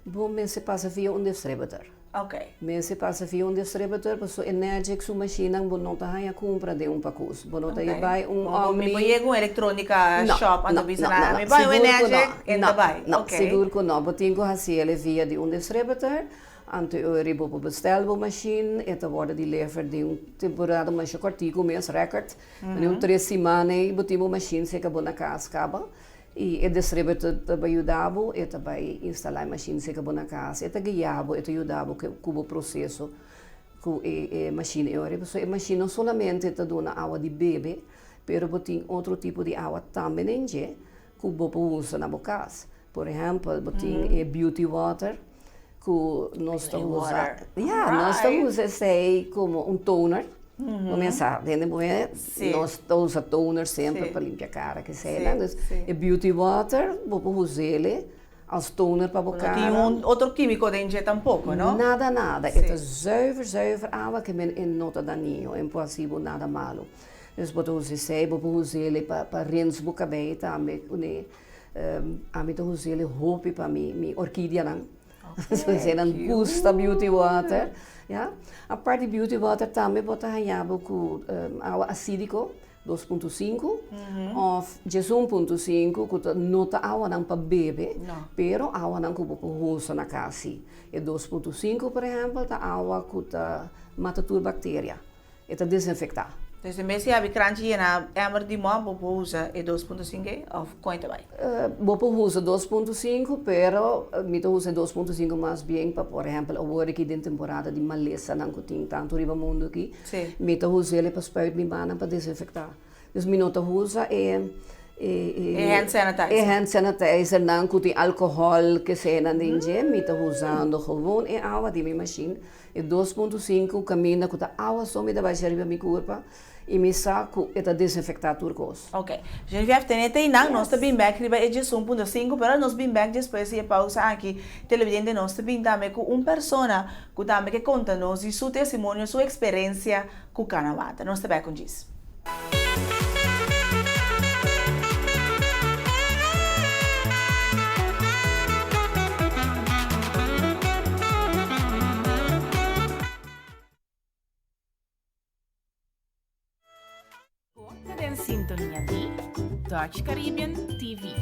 Bo mester pasa via un distributor. Ok. Mester pasa via un distributor pasobra Enagic su machinenan bo no ta haña cumpra den un pacus. Bo no ta bai un Omni. Mi por yega un electronica shop anto bisa nan mi bai un Enagic en ta bai. No, sigur ku no. Bo tin ku hasi el e via di un distributor, anto e ora bo por bestel bo machine, e ta wòrdu deliver den un temporada masha kòrtiku mes, rèkòrt, den un tres siman ei bo tin bo machine serka bo na kas kaba i e distributor ta bai yuda bo, e ta bai instalá e machine serka bo na kas, e ta guia bo, e ta yuda bo ku bo proseso ku e machine e ora. Pasobra e machine no solamente ta duna awa di bebe, pero bo tin otro tipo di awa tambe den dje. Ku bo por usa na bo kas. Por ehèmpel, bo tin e beauty water ku nos ta usa. Ya, nos ta usa esei komo un toner. Bo mester sa, hende muhé nos ta usa toner semper pa limpia kara keseinan. Dus e beauty water bo por us'é als toner pa bo kara. No tin un otro kímiko den dje tampoko, no? Nada, nada. E ta zuiver, zuiver awa ke men e no ta dañino, e no por hasi bo nada malu. Dus bo ta usa esei, bo por us'é pa pa rins bo kabei tambe kuné. Ami ta us'é hopi pa mi mi orkidianan. Esei nan gusta beauty water, ya. Apart di beauty water tambe bo ta haña bo ku awa asidiko 2.5 òf 11.5 ku ta no ta awanan pa bebe, pero awanan ku bo por usa na kas si. E 2.5 por ehèmpel ta awa ku ta mata tur bakteria. E ta desinfektá. Dus en bes di habi kranchi yena emmer di mòp bo por usa e 2.5 ei òf kon e ta bai? Bo por usa 2.5 pero mi ta usa e 2.5 mas bien pa por ehèmpel awor aki den temporada di malesanan ku tin tantu riba mundu aki mi ta us'el pa spuit mi mannan pa desinfektá. Dus mi no ta usa e E hand sanitizer. E hand sanitizer nan ku tin alkohòl kesenan den dje mi ta usando gewoon e awa di mi mashin. E 2.5 kaminda ku ta awa so mi ta basha riba mi kurpa i mi sa ku e ta desinfektá tur kos. Ok. Geneviève, tene te einan, nos ta bin bèk riba e 11.5, pero nos bin bèk despues di e pausa aki. Televidente, nos ta bin tambe ku un persona ku tambe ke konta nos di su testimonio, su eksperensia ku Kana Water. Nos ta bèk un djis. Bo ta den sintonia di Dutch Caribbean TV.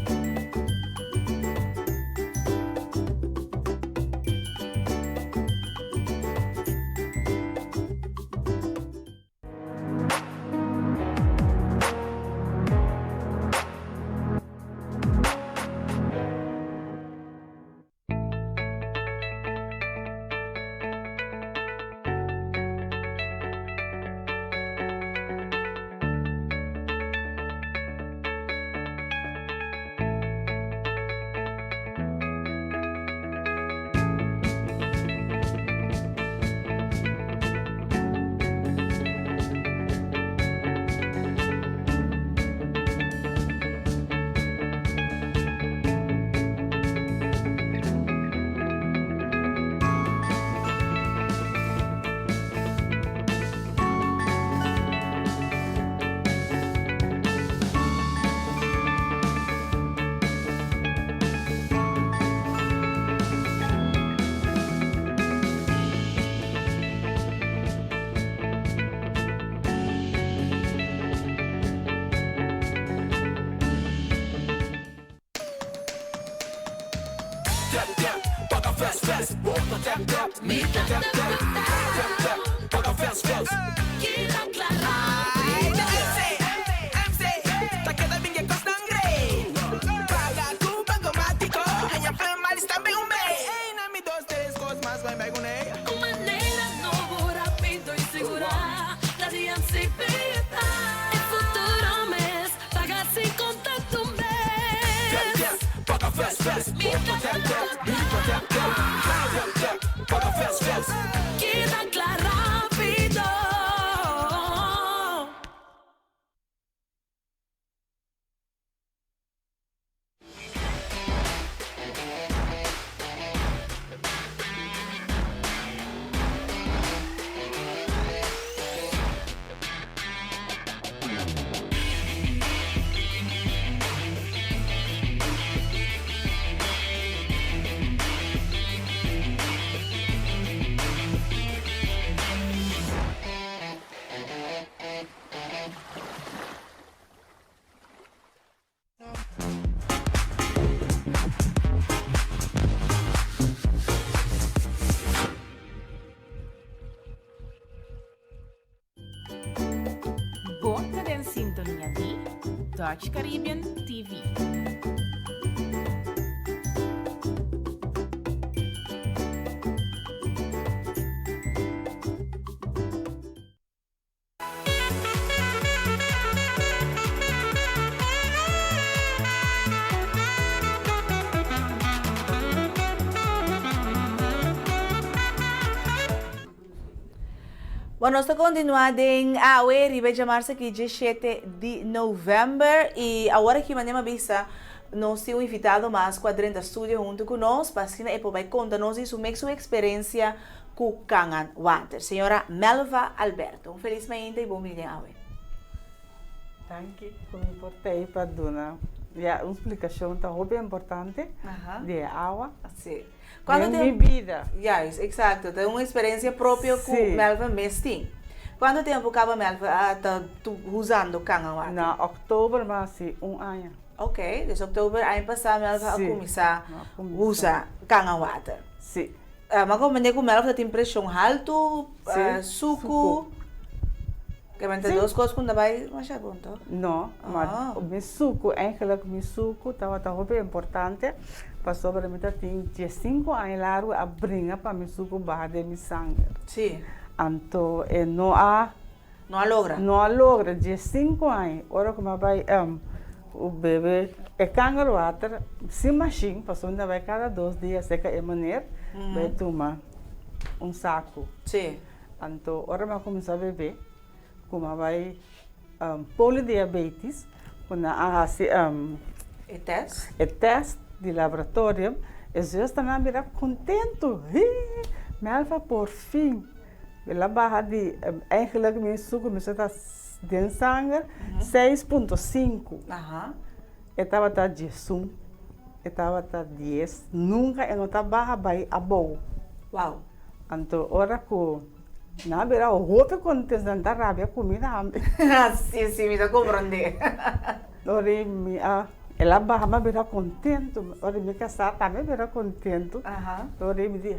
Bo ta den sintonia di Dutch Caribbean TV. Bueno, nos ta continua den awe riba e djamarsa aki 17 di november y awor aki manera mi a bisa nos tin un invitado mas cu a drenta studio hunto cu nos pa asina e por bay conta nos di su mes su experiencia cu Kangan Water. Señora Melva Alberto, un feliz mainta y bon bini den awe. Danki ku mi por ta ei pa duna ya un splikashon ta hopi importante di e awa Sí. den mi bida. Juist, exacto. Ta un experiencia propio ku Melva mes tin. Kuantu tempu kaba Melva a ta usando Kangan Water? Na oktober mi a hasi un aña. Ok, dus oktober aña pasá Melva a kuminsá usa Kangan Water. Sí. Ma comprende ku Melva ta tin preshon haltu, suku. Ke men ta dos kos ku no ta bai masha bon to? No, ma mi suku, eigenlijk mi suku tabata hopi importante pasobra mi ta tin diesinku aña largu a bringa pa mi suku baha den mi sanger. Sí. Anto e no a. No a logra. No a logra, diesinku aña. Ora ku mi a bai bebe e kangerwater sin mashin, pasobra mi ta bai kada dos dia serka e meneer bai tuma un saku. Sí. Anto ora mi a kuminsá bebe, ku mi a bai polidiabetis, ku nan a hasi E tèst? E tèst di laboratorio, e zusternan a bira kontentu, Hii, Melva por fin el a baha di, eigenlijk mi suku mester ta den sanger 6.5. E tabata diesun, e tabata dies, nunka e no ta baha bai abou. Wow. Anto ora ku nan a bira hopi kontes nan ta rabia ku mi tambe. Si, si, mi ta komprondé. Ora mi a, el a baha mi a bira kontentu, ora mi kasá tambe a bira kontentu. Ora mi di,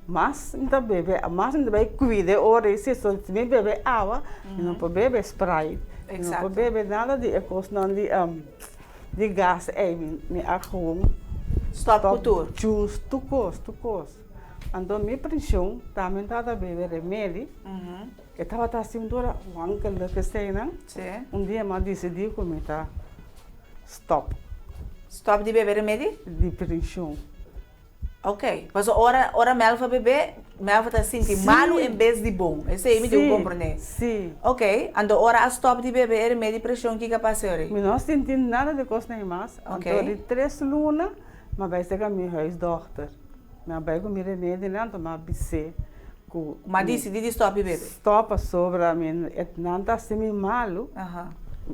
mas mi ta bebe, mas mi ta bai kuida e ora ei si, so si mi bebe awa, mi no por bebe Sprite, mi no por bebe nada di e kosnan di di gas ei, mi a gewoon Stòp ku tur. Juice, tur kos, tur kos. Anto mi preshon tambe tabata bebe remedi, e tabata hasi un dor wankel eseinan. Un dia mi a disidí ku mi ta stòp. Stòp di bebe remedi? Di preshon. Ok, pasobra ora ora Melva bebe, Melva ta sinti malu en bes di bon. Esei mi tin ku komprendé. Sí. Ok, anto ora a stòp di bebe e remedi preshon kiko a pasa yori? Mi no a sinti nada di kosnan mas. Anto di tres luna mi a bai serka mi huisdòkter. Mi a bai ku mi remedinan, anto mi a bis'é ku. Mi a disidí di stòp di bebe. Stòp pasobra mi e nan ta hasi mi malu.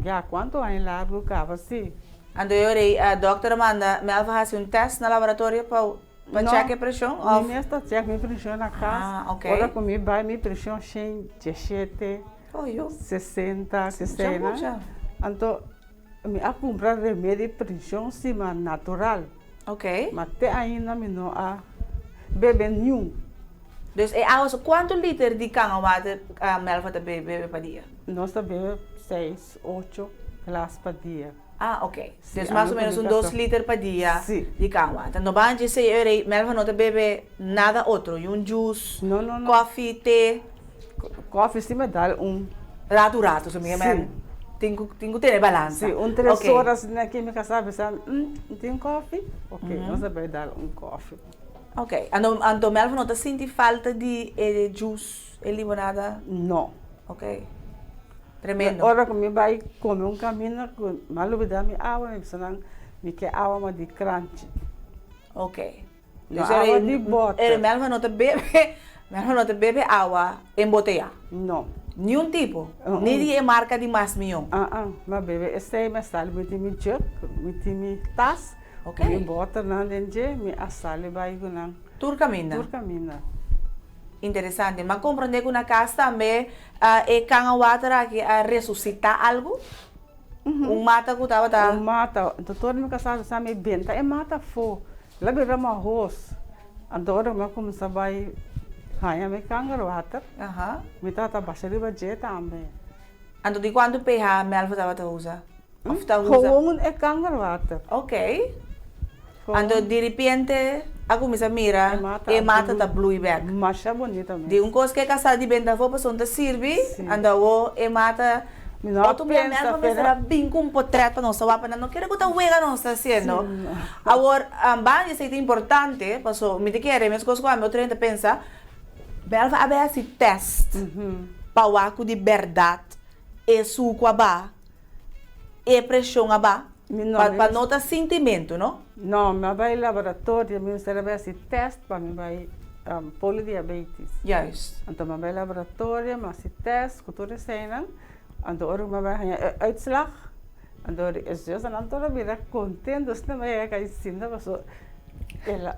Ya kuantu aña largu kaba si. Anto e ora ei dòkter a manda Melva hasi un tèst na laboratorio pa pa chèk e preshon òf? Mi mes ta chèk mi preshon na kas. Ora ku mi bai mi preshon shen diesshete, sesenta, sesenta. Anto Mi a kumpra remedi preshon si ma natural. Ok. Ma te ainda mi no a. bebe niun. Dus e awa so kuantu liter di kanga water Melva ta bebe pa dia? Nos ta bebe seis, ocho glas pa dia. Ah, ok. Dus mas o menos un dos liter pa dia di kanga water. No ban dje sei ora ei Melva no ta bebe nada otro, yun juice, koffie, te? Koffie si me dal un. Ratu ratu, so mi Sí. Tin ku tin ku tene balansa. Sí, un tres horas na ki mi kasá bisa, tin koffie? Ok, nos a bai dal un koffie. Ok, anto anto Melvin no ta sinti falta di e juice, e limonada? No. Ok, tremendo. Ora ku mi bai kome un kaminda ku mi a lubida mi awa, mi bisa nan mi ke awa ma di kranchi. Ok. No awa di boter. Ere Melva no ta bebe, Melva no ta bebe awa emboteyá. No. Niun tipo, ni di e marka di mas mion. Uh-uh, mi a bebe esei, mi a sali mi tin mi jug, mi tin mi tas, Ok. mi boternan den dje, mi a sali bai ku nan. Tur kaminda. Tur kaminda. Interesante. Mi a komprondé ku na kas tambe e kanga water aki a resusitá algu? Un mata ku tabata. Un mata. Anto tur mi kasá sa mi benta e mata afó. El a bira mahos. Anto ora mi a kuminsá bai haña mi kangerwater, mi tabata basha riba dje tambe. Anto di kuantu pH Melva tabata usa? Òf ta usa? Gewoon e kangerwater. Ok. Anto diripiente a kuminsá mira e mata ta blui bèk. Masha bunita mes. Di un kos ku e kasá di benta afó pasobra ta sirbi, anto awor e mata. Mi no a Otro bia pensa Melva mester pero. a bin ku un potret pa nos ta wak, pa nan no kere ku ta wega nos ta hasiendo. Awor, banda di esei ta importante, paso mi ta kere meskos ku ami otro hende ta pensa, Melva a bai hasi tèst pa wak ku di bèrdat e suku a baha, e preshon a baha, Mi no, pa mi pa no ta sintimentu, no? No, mi a bai laboratorio, mi mester a bai hasi tèst pa mi bai polidiabetes. Juist. Anto mi a bai laboratorio, mi a hasi tèst ku tur eseinan, anto ora ku mi a bai haña e uitslag, anto e zusternan tur a bira kontento, asina mi a yega kai sinta pasobra el a.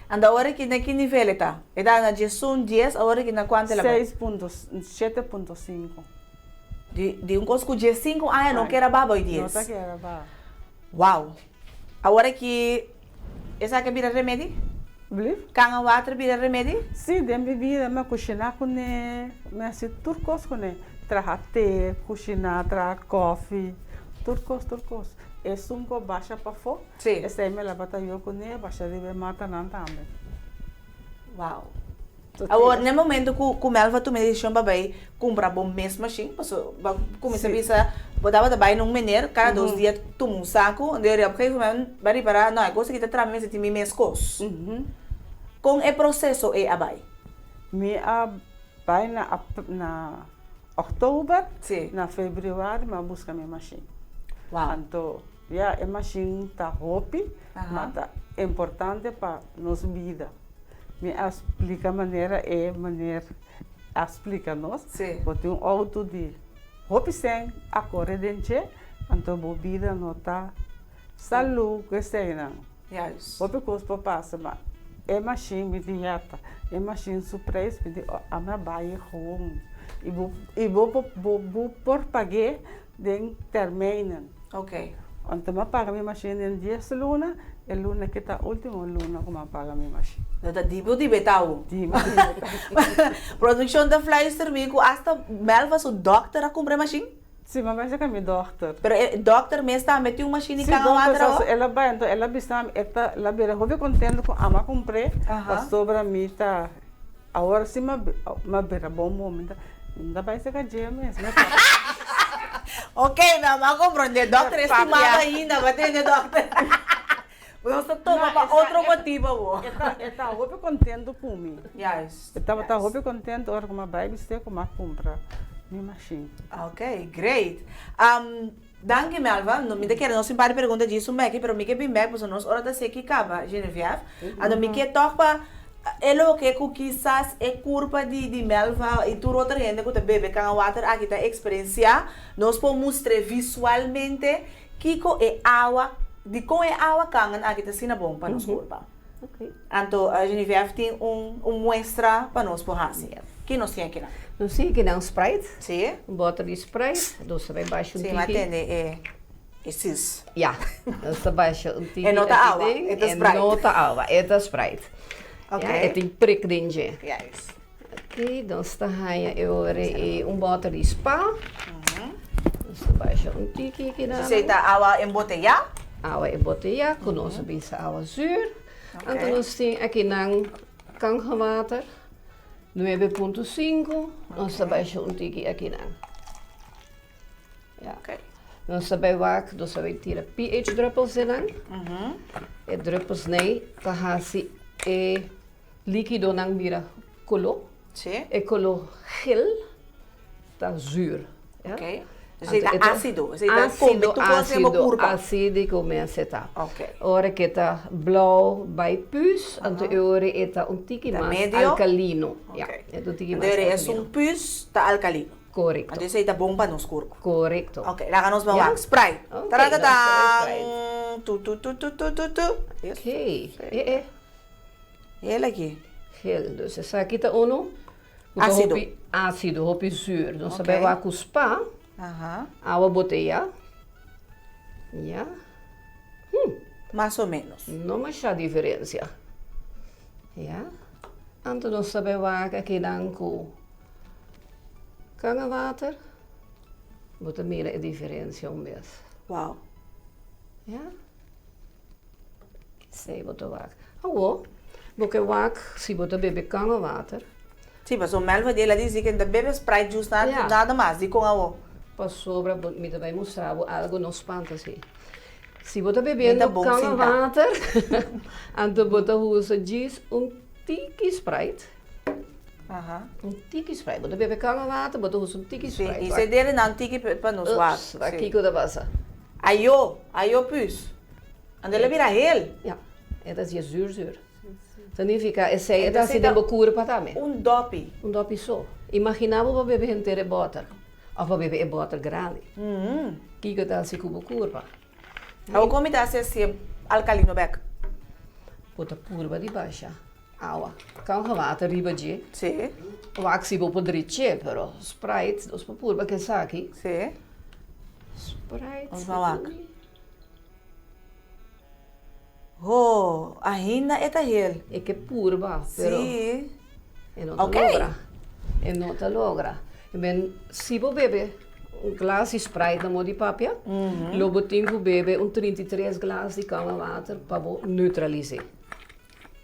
Anto awor aki na ki nivel e ta? E ta na diesun, dies, awor aki na kuantu el a bai? Seis punto, shete punto sinku. Di di un kos ku diesinku aña no kera ba boy dies. No ta kera ba. Wow. Awor aki esaki a bira remedi? Blief? Kanga water bira remedi? Si, den mi bida mi a kushiná kuné, mi a hasi tur kos kuné. Traha te, kushiná, traha kòfi, tur kos, tur kos. Esun ku a basha pafó, esei mi a labata yo kuné, basha riba e matanan tambe. Wow. Awor, na e momento ku ku Melva tuma e desishon pa bai kumpra bo mes mashin, paso bo a kuminsá bisa bo tabata bai na un mener kada dos dia tuma un saku, anto op gegeven moment bo a ripará, no, e kos aki ta traha mi mester tin mi mes kos. Kon e proseso ei a bai? Mi a bai na na òktober, na febrüari mi a buska mi mashin. Anto, ya, e mashin ta hopi, ma ta importante pa nos bida. Mi a splika manera e meneer a splika nos. Bo tin un outo di hopi sèn a kore den dje, anto bo bida no ta salú ku eseinan. Hopi kos por pasa, ma e mashin mi di yata, e mashin su preis mi di ami a bai e gewoon. I bo i bo bo por pag'é den termijnen. Anto mi a paga mi mashin den dies luna, e luna aki ta ultimo luna ku mi a paga mi mashin. No ta di bo di betao. Di mi di betao. Produccion ta fluister mi ku hasta Melva su dokter a kumpra e mashin. Si, mi a bai saka mi dokter. Pero e dokter mes tambe tin un mashin di kanga water awor? Si, dokter el a bai, anto el a bisa mi, e ta, el a bira hopi kontento ku ami a kumpr'é, pasobra mi ta. Awor si mi a bira bon bo mi ta bai seka dje mes. Ok mi a comprende dokter estimado ainda bo a tende dokter. Nos ta toma pa otro motibo bo. E ta hopi contento ku mi. Juist. E tabata hopi contento ora ku mi a bai bis'é ku mi a cumpra mi machine. Ok great. Danki Melva, mi ta kere nos tin par di pregunta djis un beki pero mi ke bin bek pasobra nos ora ta seki kaba Geneviève. Anto mi ke tòg pa e loke ku kisas e kurpa di di Melva i tur otro hende ku ta bebe kanga water aki ta eksperensiá, nos por mustr'é visualmente kiko e awa, dikon e awa kangan aki ta asina bon pa nos kurpa. Anto Geneviève tin un un muestra pa nos por hasi. Ki nos tin akinan? Nos tin akinan Sprite. Sí. Un bòter di Sprite. Nos ta bai basha un Sí, tiki. mi a tende e e sis. Ya. Nos ta basha un tiki E no ta awa, aki den. e ta Sprite. E no ta awa, e ta Sprite. Ja, e tin prik den dje. Juist. Oké, nos ta haña e ora e un bòter di spa. Nos ta basha un tiki aki nan. Esei ta awa emboteyá? Awa emboteyá ku nos a bisa awa zür. Anto nos tin aki nan kangewater 9.5. Nos ta basha un tiki aki nan. Ja. Nos ta bai wak, nos ta bai tira pH druppels den nan. E druppels nei ta hasi e likidonan bira koló. E koló gel ta zuur. Ja. Esei ta ásido. Esei ta kome tur kos den bo kurpa. Asidiko mester ta. Ora ke ta blou bai pus, anto e ora e ta un tiki mas alkalino. Ja, e ta un tiki mas alkalino. Anto esun pus ta alkalino. Korekto. Anto esei ta bon pa nos kurpa. Korekto. Ok, laga nos ban wak Sprite. Ok, Taratatan. nos bai Sprite. Tu tu tu tu tu tu tu. Ok, e e. Hel aki. Hel, dus esaki ta unu ku ta Ásido. hopi ásido, hopi zuur. Nos ta Ok. bai wak ku spa, Aha. awa boteya. Ya. Hm. Mas o menos. No masha diferensia. Ya. Anto nos ta bai wak akinan ku Kanga water, bo ta mira e diferencia un bes. Wow. Ya. Esey bo ta wak. Awo, bo ke wak si bo ta bebe kanga water. Si, pasobra Melva di el a dici ke no ta bebe Sprite juice nada, nada mas. Dikon awo? Pasobra bo, mi ta bai mustra bo algo no spanta si. Si bo ta bebiendo Mi ta bon kanga sinta. water, anto bo ta usa djis un tiki Sprite. Un tiki Sprite. Bo ta bebe kanga water, bo ta usa un tiki Sprite. Sí, i se dere nan tiki pa nos wak. Ups, wak kiko ta pasa? Ayo, ayo pus. Anto el a bira hel. Ja, e ta hasié zuur zuur. Ta nifiká esei e ta hasi den bo kurpa tambe. Un dòpi. Un dòpi so. Imaginá bo pa bebe henter e bòter, òf pa bebe e bòter grandi. Kiko ta hasi ku bo kurpa? Awor kon mi ta hasi hasié alkalino bèk? Bo ta purba di basha. Awa. Kan gewater riba dje. Sí. Wak si bo por dreche, pero Sprite, nos por purba ke esaki. Sí. Sprite. Nos ban wak. Ho, ainda e ta hel. E ke purba, pero. Sí. E no ta logra. E no ta logra. I men, si bo bebe un glas di Sprite na modo di papia, lo bo tin ku bebe un 33 glas di kangewater pa bo neutralis'é.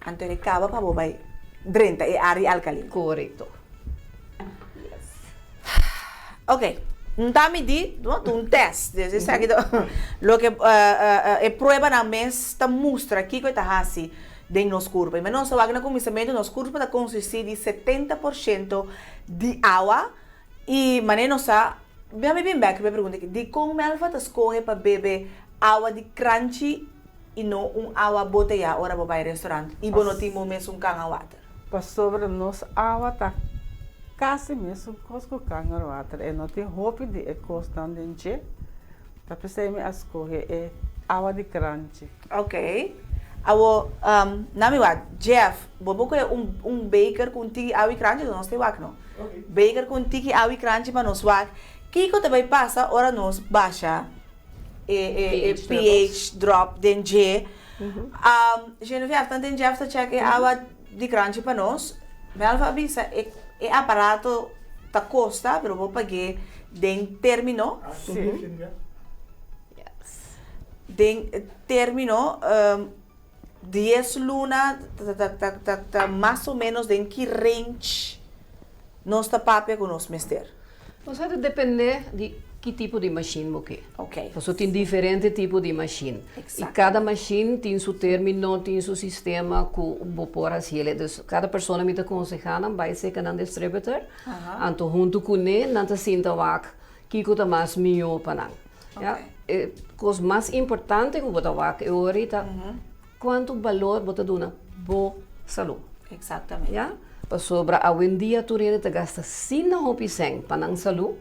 Anto e caba pa bo bay drenta e área alkalino. Korekto. Ok, nta mi di, no, ta un test, dus esaki ta loke e pruebanan mes ta mustra kiko e ta hasi den nos kurpa. I men nos a wak na kuminsamentu nos kurpa ta konsistí di 70% di awa i manera nos sa, mi bin bek riba e pregunta aki, dikon Melva ta skohe pa bebe awa di kranchi i no un awa boteyá ora bo bai restaurant i bo no tin bo mesun kanga water. Pasobra nos awa ta kasi mesun kos ku kanga water, e no tin hopi di e kosnan den dje, ta p'esei mi a skohe e awa di kranchi. Ok. Awo, na mi wak, Jeff, bo por kohe un un beker ku un tiki awa i kranchi? Nos ta wak no. Beker ku un tiki awa i kranchi pa nos wak. Kiko ta bai pasa ora nos basha e pH drop den dje. Geneviève, tanten Jeff ta check e awa di kranchi pa nos, Melva a bisa e e aparato ta kosta pero bo pag'é den término. Den término dies luna ta mas o ménos den ki range nos ta papia ku nos mester. Nos a ta depende di ki tipo di machine bo ke. Ok. Pasobra tin diferente tipo di machine. I kada machine tin su termino, tin su sistema ku bo por hasi el. Dus kada persona mi ta konsehá nan bai serka nan distributor, anto huntu kuné nan ta sinta wak kiko ta mas mihó pa nan. Ya, e kos mas importante ku bo ta wak e ora ei ta kuantu balor bo ta duna bo salú. Exactamente. Ya, pasobra awendia tur hende ta gasta asina hopi sèn pa nan salú,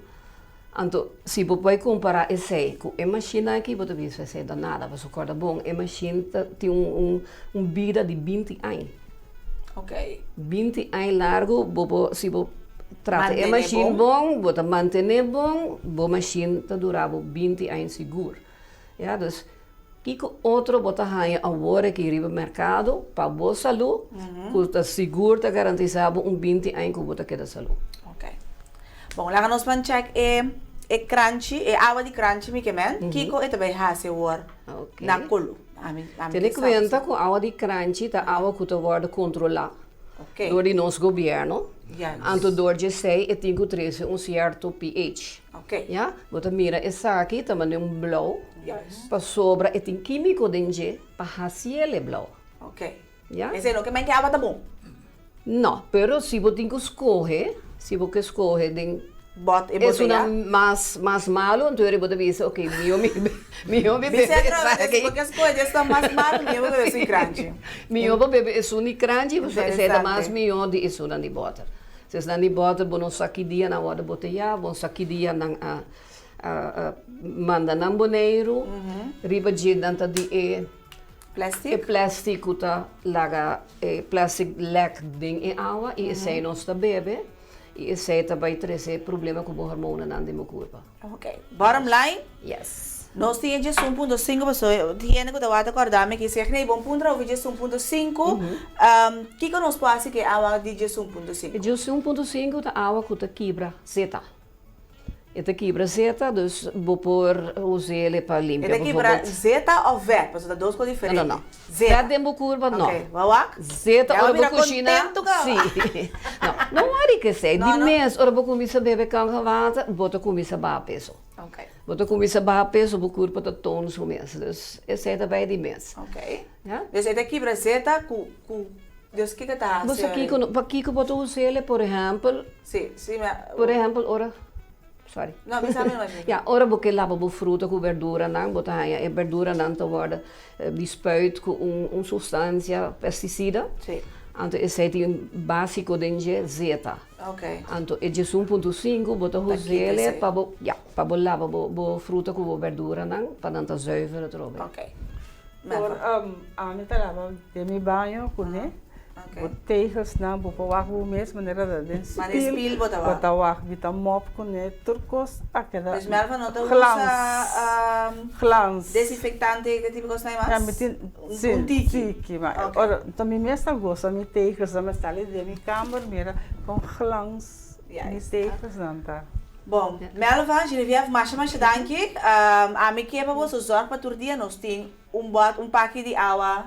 anto si bo bai kompará esei ku e mashin aki bo ta bisa esei ta nada, pasobra kòrda bon e mashin ta tin un un bida di binti aña. Ok. Binti aña largu bo por si bo trata e mashin bon, bo ta mantené bon, bo mashin ta dura bo binti aña sigur. Ya, dus. Kiko otro bo ta haña awor aki riba merkado pa bo salú ku ta sigur ta garantisá bo un 20 aña ku bo ta keda salú? Ok. Bon, laga nos ban chèk e e kranchi, e awa di kranchi mi ke men. Kiko e ta bai hasi awor na koló? Ami ami Tene ke sa kuenta ku awa di kranchi ta awa ku ta wòrdu kontrolá dor di nos gobièrnu. Anto dor dje esei e tin ku trese un sierto pH. Ya, bo ta mira esaki ta manera un blou pasobra e tin kímiko den dje pa hasiel e blou. Ya. Esei no ke men ke awa ta bon? No, pero si bo tin ku skohe, si bo ke skohe den Bot e botella. Esunnan mas mas malu, anto bo ta bisa ok mihó mi mihó mi bebe esaki. Si bo ke skohe di esunnan mas malu, mihó bo bebe esun di kranchi. Mihó bo bebe esun di kranchi, pasobra esei ta mas mihó di esunnan di bòter. Si esnan di bòter bo no sa ki dia nan a wòrdu boteyá, bo no sa ki dia nan a a manda nan Boneiru, riba dje nan ta di e Plastic? E plastic ku ta laga e plastic lèk den e awa i esei nos ta bebe. I esei ta bai trese problema ku bo hormonanan den bo kurpa. Ok. Bottom line? Yes. Nos tin e 11.5 paso tin hende ku ta wak ta kòrda mi ki seg nee bon puntra over 11.5. Kiko nos por hasi ku e awa di 11.5? E 11.5 ta awa ku ta kibra zeta. E ta kibra zeta, dus bo por us'el pa limpia E ta kibra zeta of vet? Pasobra ta dos kos diferente. No, no, no. Zeta. Vet den bo kurpa no. Ok, bo a wak? Zeta Ya ora bo bo bira kushina. kontentu kaba. Si. No, no wòri ku esei. No, Di no. mes ora bo kuminsá bebe kanka water, bo ta kuminsá baha peso. Ok. Bo ta kuminsá baha peso, bo kurpa ta toon su mes. Dus esei ta bai di mes. Ok. Ya. Dus e ta kibra zeta ku ku dus kiko ta hasi Bo sa ora? kiko no, pakiko bo ta us'el, por ehèmpel, Si, si mi a. Por ehèmpel ora, sorry. No, bisa mi nomás. Ya, ora bo ke laba bo fruta ku berduranan, bo ta haña e berduranan ta wòrdu di spuit ku un un sustansia pestisida. Si. Anto esei tin básiko den dje zeta. Ok. Anto e 11.5 bo ta Ta kita us'el esei. pa bo, ya, pa bo laba bo bo fruta ku bo berduranan pa nan ta zuiver atrobe. Ok. Por ami ta laba den mi baño kuné. Bo tegelsnan bo por wak bo mes manera ta den spil bo ta wak mi ta mop kuné tur kos a keda Dus Melva no ta glans usa glans desinfectante e tipo kosnan mas? Ya mi tin si Un tiki tiki ma ora ta mi mes ta gosa mi tegelsnan mi sali den mi kamber mira kon glans mi tegelsnan ta. Bon Melva, Geneviève masha masha danki ami ke pa boso zorg pa tur dia nos tin Un bòt, un paki di awa,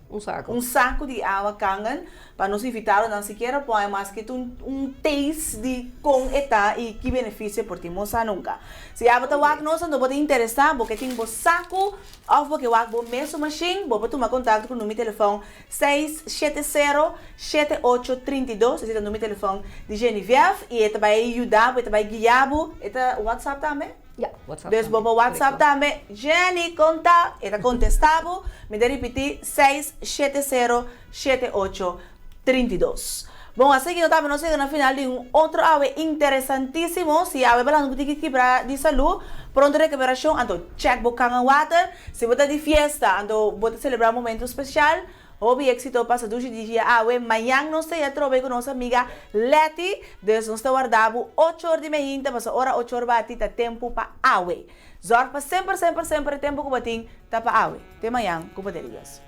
Un saku. Un saku di awa kangen pa nos invitadonan sikiera pòe maske ta un un taste di kon e ta i ki benefisio e por tin. Bo sa nunka. Si abo ta wak nos anto bo ta interesá, bo ke tin bo saku òf bo ke wak bo mesun mashin, bo por tuma kontakto ku number di telefòn 670 7832, esei ta number di telefòn di Geneviève i e ta bai yuda bo, e ta bai guia bo, e ta whatsapp tambe? Ya, WhatsApp Dus bo tambe, por WhatsApp korekto. tambe, Jenny konta, e ta kontestá bo, mi ta ripití, 670 7832. Bon, asina ki no tambe nos yega na final di un otro awe interesantísimo, si awe balando ku tiki kibra di salú, pronto rekuperashon, anto chèk bo kangen water, si bo ta di fiesta, anto bo ta selebrá un momento spesial, Hopi éxito pasa dushi di dia awe. Mañan nos ta ya trobe ku nos amiga Letty. Dus nos ta warda bo ocho or di meinta pasobra ora ocho or bati ta tempu pa awe. Zorg pa semper semper semper e tempu ku bo tin ta pa awe. Te mañan ku poder di Dios.